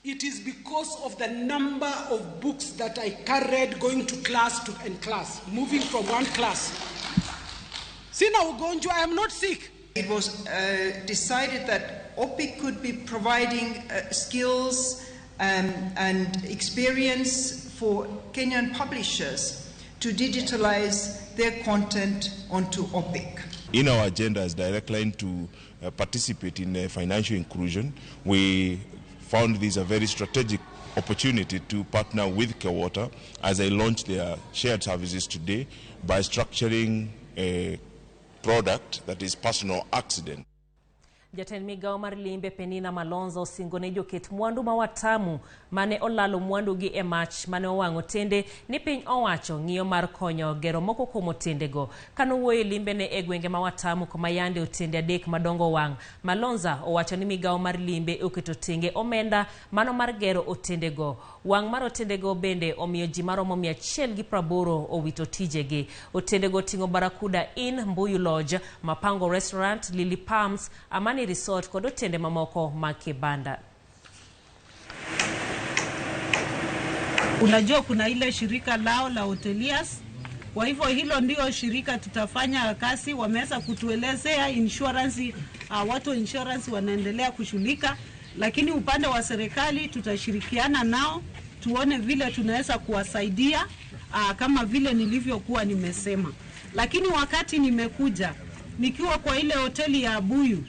it is because of the number of books that I carried going to class to and class, moving from one class. Sina ugonjwa, I am not sick. It was decided that OPIC could be providing skills and experience for Kenyan publishers to digitalize their content onto OPIC. In our agenda as Direct Line to participate in financial inclusion, we found this a very strategic opportunity to partner with KEWOTA as they launch their shared services today by structuring a product that is personal accident. Jatend migao mar limbe Penina Malonza osingo ne joket mwandu ma Watamu mane olalo mwandu gi e mach mane owang'o tende ni piny owacho ng'iyo mar konyo gero moko kuom otendego. Kanowuoyo limbe ne e gwenge ma Watamu koma yande otende 3 madongo wang', Malonza owacho ni migao mar limbe oketo tenge omenda mano mar gero otendego. Wang' mar otendego bende omiyo ji maromo 180 owito tijegi. Otendego ting'o Barakuda Inn, Mbuyu Lodge, Mapango Restaurant, Lily Palms, Amani Resort kod otende mamoko mag kibanda. Unajua kuna ile shirika lao la hoteliers. Kwa hivyo hilo ndio shirika tutafanya kazi. Wameweza kutuelezea insurance, watu insurance wanaendelea kushughulika, lakini upande wa serikali tutashirikiana nao tuone vile tunaweza kuwasaidia kama vile nilivyokuwa nimesema. Lakini wakati nimekuja nikiwa kwa ile hoteli ya Abuyu,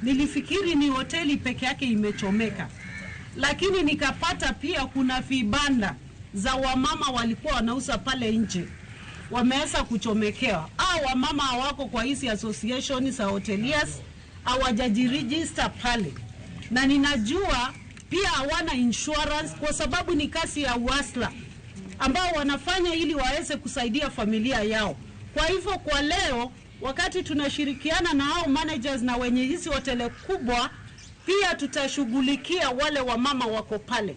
nilifikiri ni hoteli peke yake imechomeka, lakini nikapata pia kuna vibanda za wamama walikuwa wanauza pale nje wameweza kuchomekewa. Wamama hawako kwa hizi association za hoteliers, hawajajiregister pale, na ninajua pia hawana insurance kwa sababu ni kazi ya wasla ambao wanafanya ili waweze kusaidia familia yao. Kwa hivyo kwa leo wakati tunashirikiana na hao managers na wenye hizi hoteli kubwa, pia tutashughulikia wale wamama wako pale.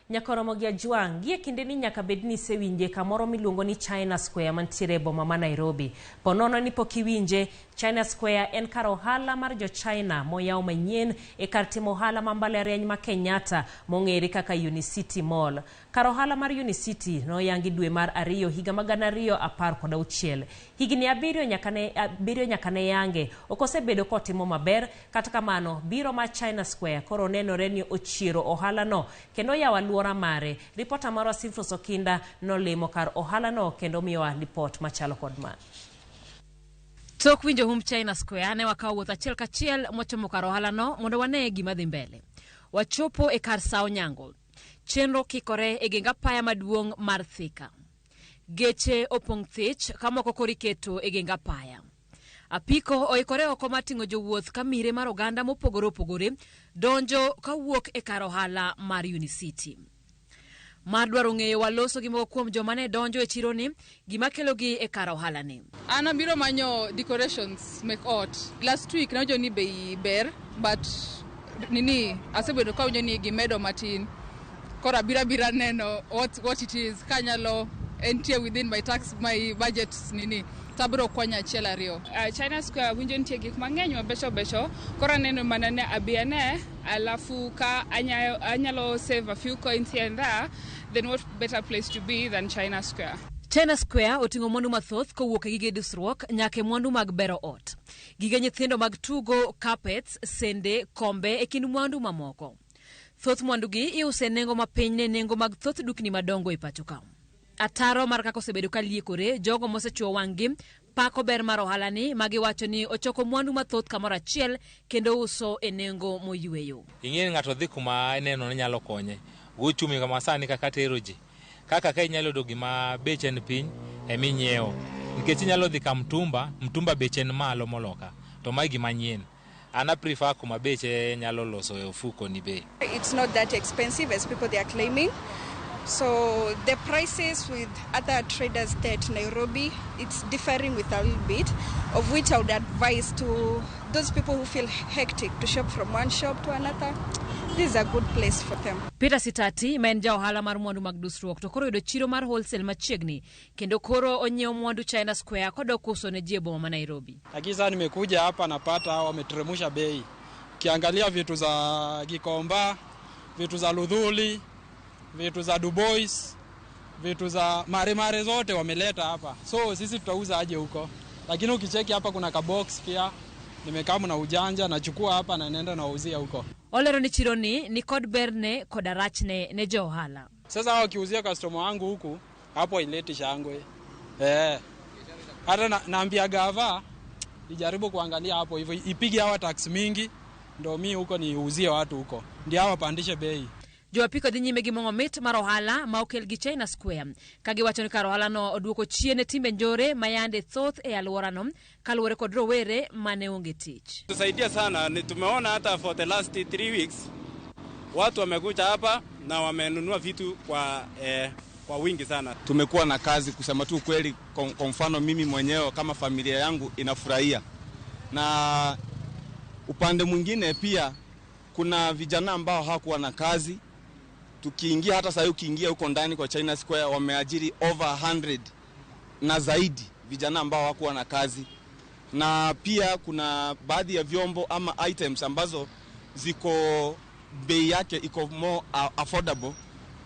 Nyakoromogi Ajwang' gie kindeni nyaka bed ni isewinje kamoro miluongo ni China Square mantiere e boma ma Nairobi. Po nono ni pok iwinje, China Square en kar ohala mar jo China moyaw manyien e kar timo ohala ma mbalariany ma Kenyatta mong'ere kaka Unicity Mall. Kar ohala mar Unicity noyangi dwe mar 2 higa mag 2016. Higni 7 nyaka ne yange ok osebedo kotimo maber. Kata kamano biro mar China Square koro nenore ni ochiero ohala no kendo yawo alwora mare. Ripota marwa Simfros Okinda nolimo kar ohala no kendo miyowa lipot machalo kod ma. Tok winjo humb China Square ne wakawo wuoth achiel kachiel mochomo kar ohala no mondo wane gima dhi mbele. Wachopo e kar sa onyango. Chenro kikore e geng apaya maduong' mar Thika. Geche opong' thich ka moko koro iketo e geng apaya. Apiko oikore oko mar ting'o jowuoth ka mire mar oganda mopogore opogore donjo kawuok e kar ohala mar Unicity. Mar dwaro ng'eyo waloso gi moko kuom joma ne donjo e chironi gima kelogi e kar ohala ni. An abiro manyo decorations mek ot. Last week nawinjo ni bei ber, but nini asebedo kawinjo ni gimedo matin. Koro abiro neno what it is kanyalo entie within my tax my budget nini tabiro kwanya achiel ariyo. China Square winjo nitie gik mang'eny mabecho becho, koro aneno mana ne abi ane, alafu ka anyalo save a few coins here and there, then what better place to be than China Square. China Square oting'o mwandu mathoth kowuok e gige dusruok nyaka e mwandu mag bero ot. Gige nyithindo mag tugo, carpets, sende, kombe e kind mwandu mamoko. Thoth mwandugi iuso e nengo mapiny ne nengo mag thoth dukni madongo e pacho ka. Ataro mar kaka osebedo ka liekore, jogo mosechuo wang'gi pako ber mar ohalani magiwacho ni ochoko mwandu mathoth kamoro achiel kendo uso e nengo moyweyo. Ing'e ni ng'ato dhi kuma ineno ni nyalo konye. Gochumi kama sani kaka tero ji. Kaka ka inyalo yudo gima beche en piny eminyiewo. Nikech inyalo dhi ka mtumba, mtumba beche en malo moloka. To mae gima nyien. An a prefer kuma beche nyalo loso e ofuko ni bei. It's not that expensive as people they are claiming. So the prices with other traders there at Nairobi, it's differing with a little bit, of which I would advise to those people who feel hectic to shop from one shop to another. This is a good place for them. Peter Sitati ma en ja ohala mar mwandu mag dusruok to koro yudo chiro mar wholesale machiegni kendo koro onyiewo mwandu China Square kodok uso ne ji e boma ma Nairobi. Lakini sasa nimekuja hapa napata wameteremsha bei. Kiangalia vitu za Gikomba, vitu za Ludhuli, vitu za Dubois, vitu za mare zote wameleta hapa. So sisi tutauza aje huko? Lakini ukicheki hapa kuna kabox pia. Nimekaa na ujanja nachukua hapa na naenda nauzia huko. Olero ni chironi ni kod berne kod rachne ne jo ohala. Sasa wakiuzia customer wangu huku hapo ileti shangwe. Hata naambia gava ijaribu kuangalia hapo hivyo ipige hawa tax mingi ndo mi huko niuzie watu huko. Ndio hawa pandishe bei. Jo apiko dhi nyime gi mong'o mit mar ohala ma okel gi China Square ka giwacho ni kar ohala no oduoko chien timbe njore ma yande thoth e alworano kaluwore kod rowere mane onge tich. Tusaidia sana, tumeona hata for the last 3 weeks watu wamekuja hapa na wamenunua vitu kwa wingi sana. Tumekuwa na kazi kusema tu kweli, kwa mfano mimi mwenyewe kama familia yangu inafurahia. Na upande mwingine pia kuna vijana ambao hawakuwa na kazi. Tukiingia hata sasa ukiingia huko ndani kwa China Square wameajiri over 100 na zaidi vijana ambao hawakuwa na kazi. Na pia kuna baadhi ya vyombo ama items ambazo ziko bei yake iko more affordable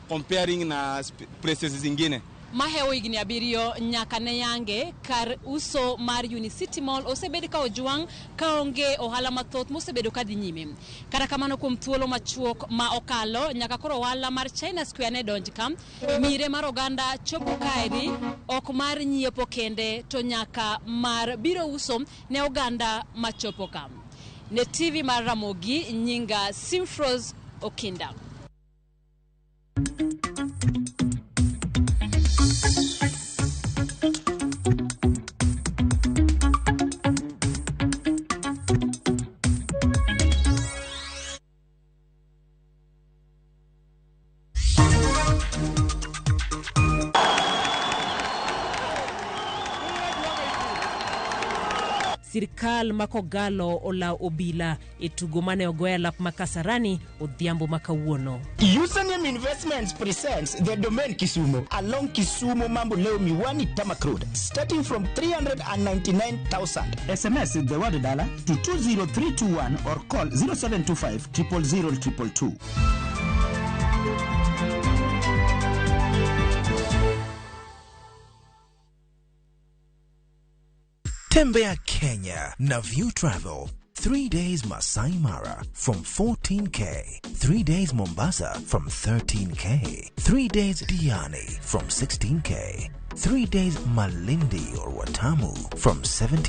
comparing na places zingine. Mahewo higni 7 nyaka ne yange kar uso mar Unicity Mall osebed ka ojwang' kaonge ohala mathoth mosebedo ka dhi nyime. Kata kamano kuom thuolo machuok ma okalo nyaka koro ohala mar China Square ne donj ka, mire mar oganda chopo kaeri ok mar nyiepo kende to nyaka mar biro uso ne oganda machopo ka. Ne TV mar Ramogi, nyinga Simfros Okinda. Sirkal ma Kogalo olawo obila e tugo mane ogoye alap ma Kasarani odhiambo ma kawuono. Username Investments presents the Domain Kisumu along Kisumu Mamboleo Miwani Tarmac Road, starting from 399,000. SMS the word dollar to 20321 or call 0725 000 222. Tembea Kenya na View Travel. 3 days Masai Mara from 14K. 3 days Mombasa from 13K. 3 days Diani from 16K. 3 days Malindi or Watamu from 17.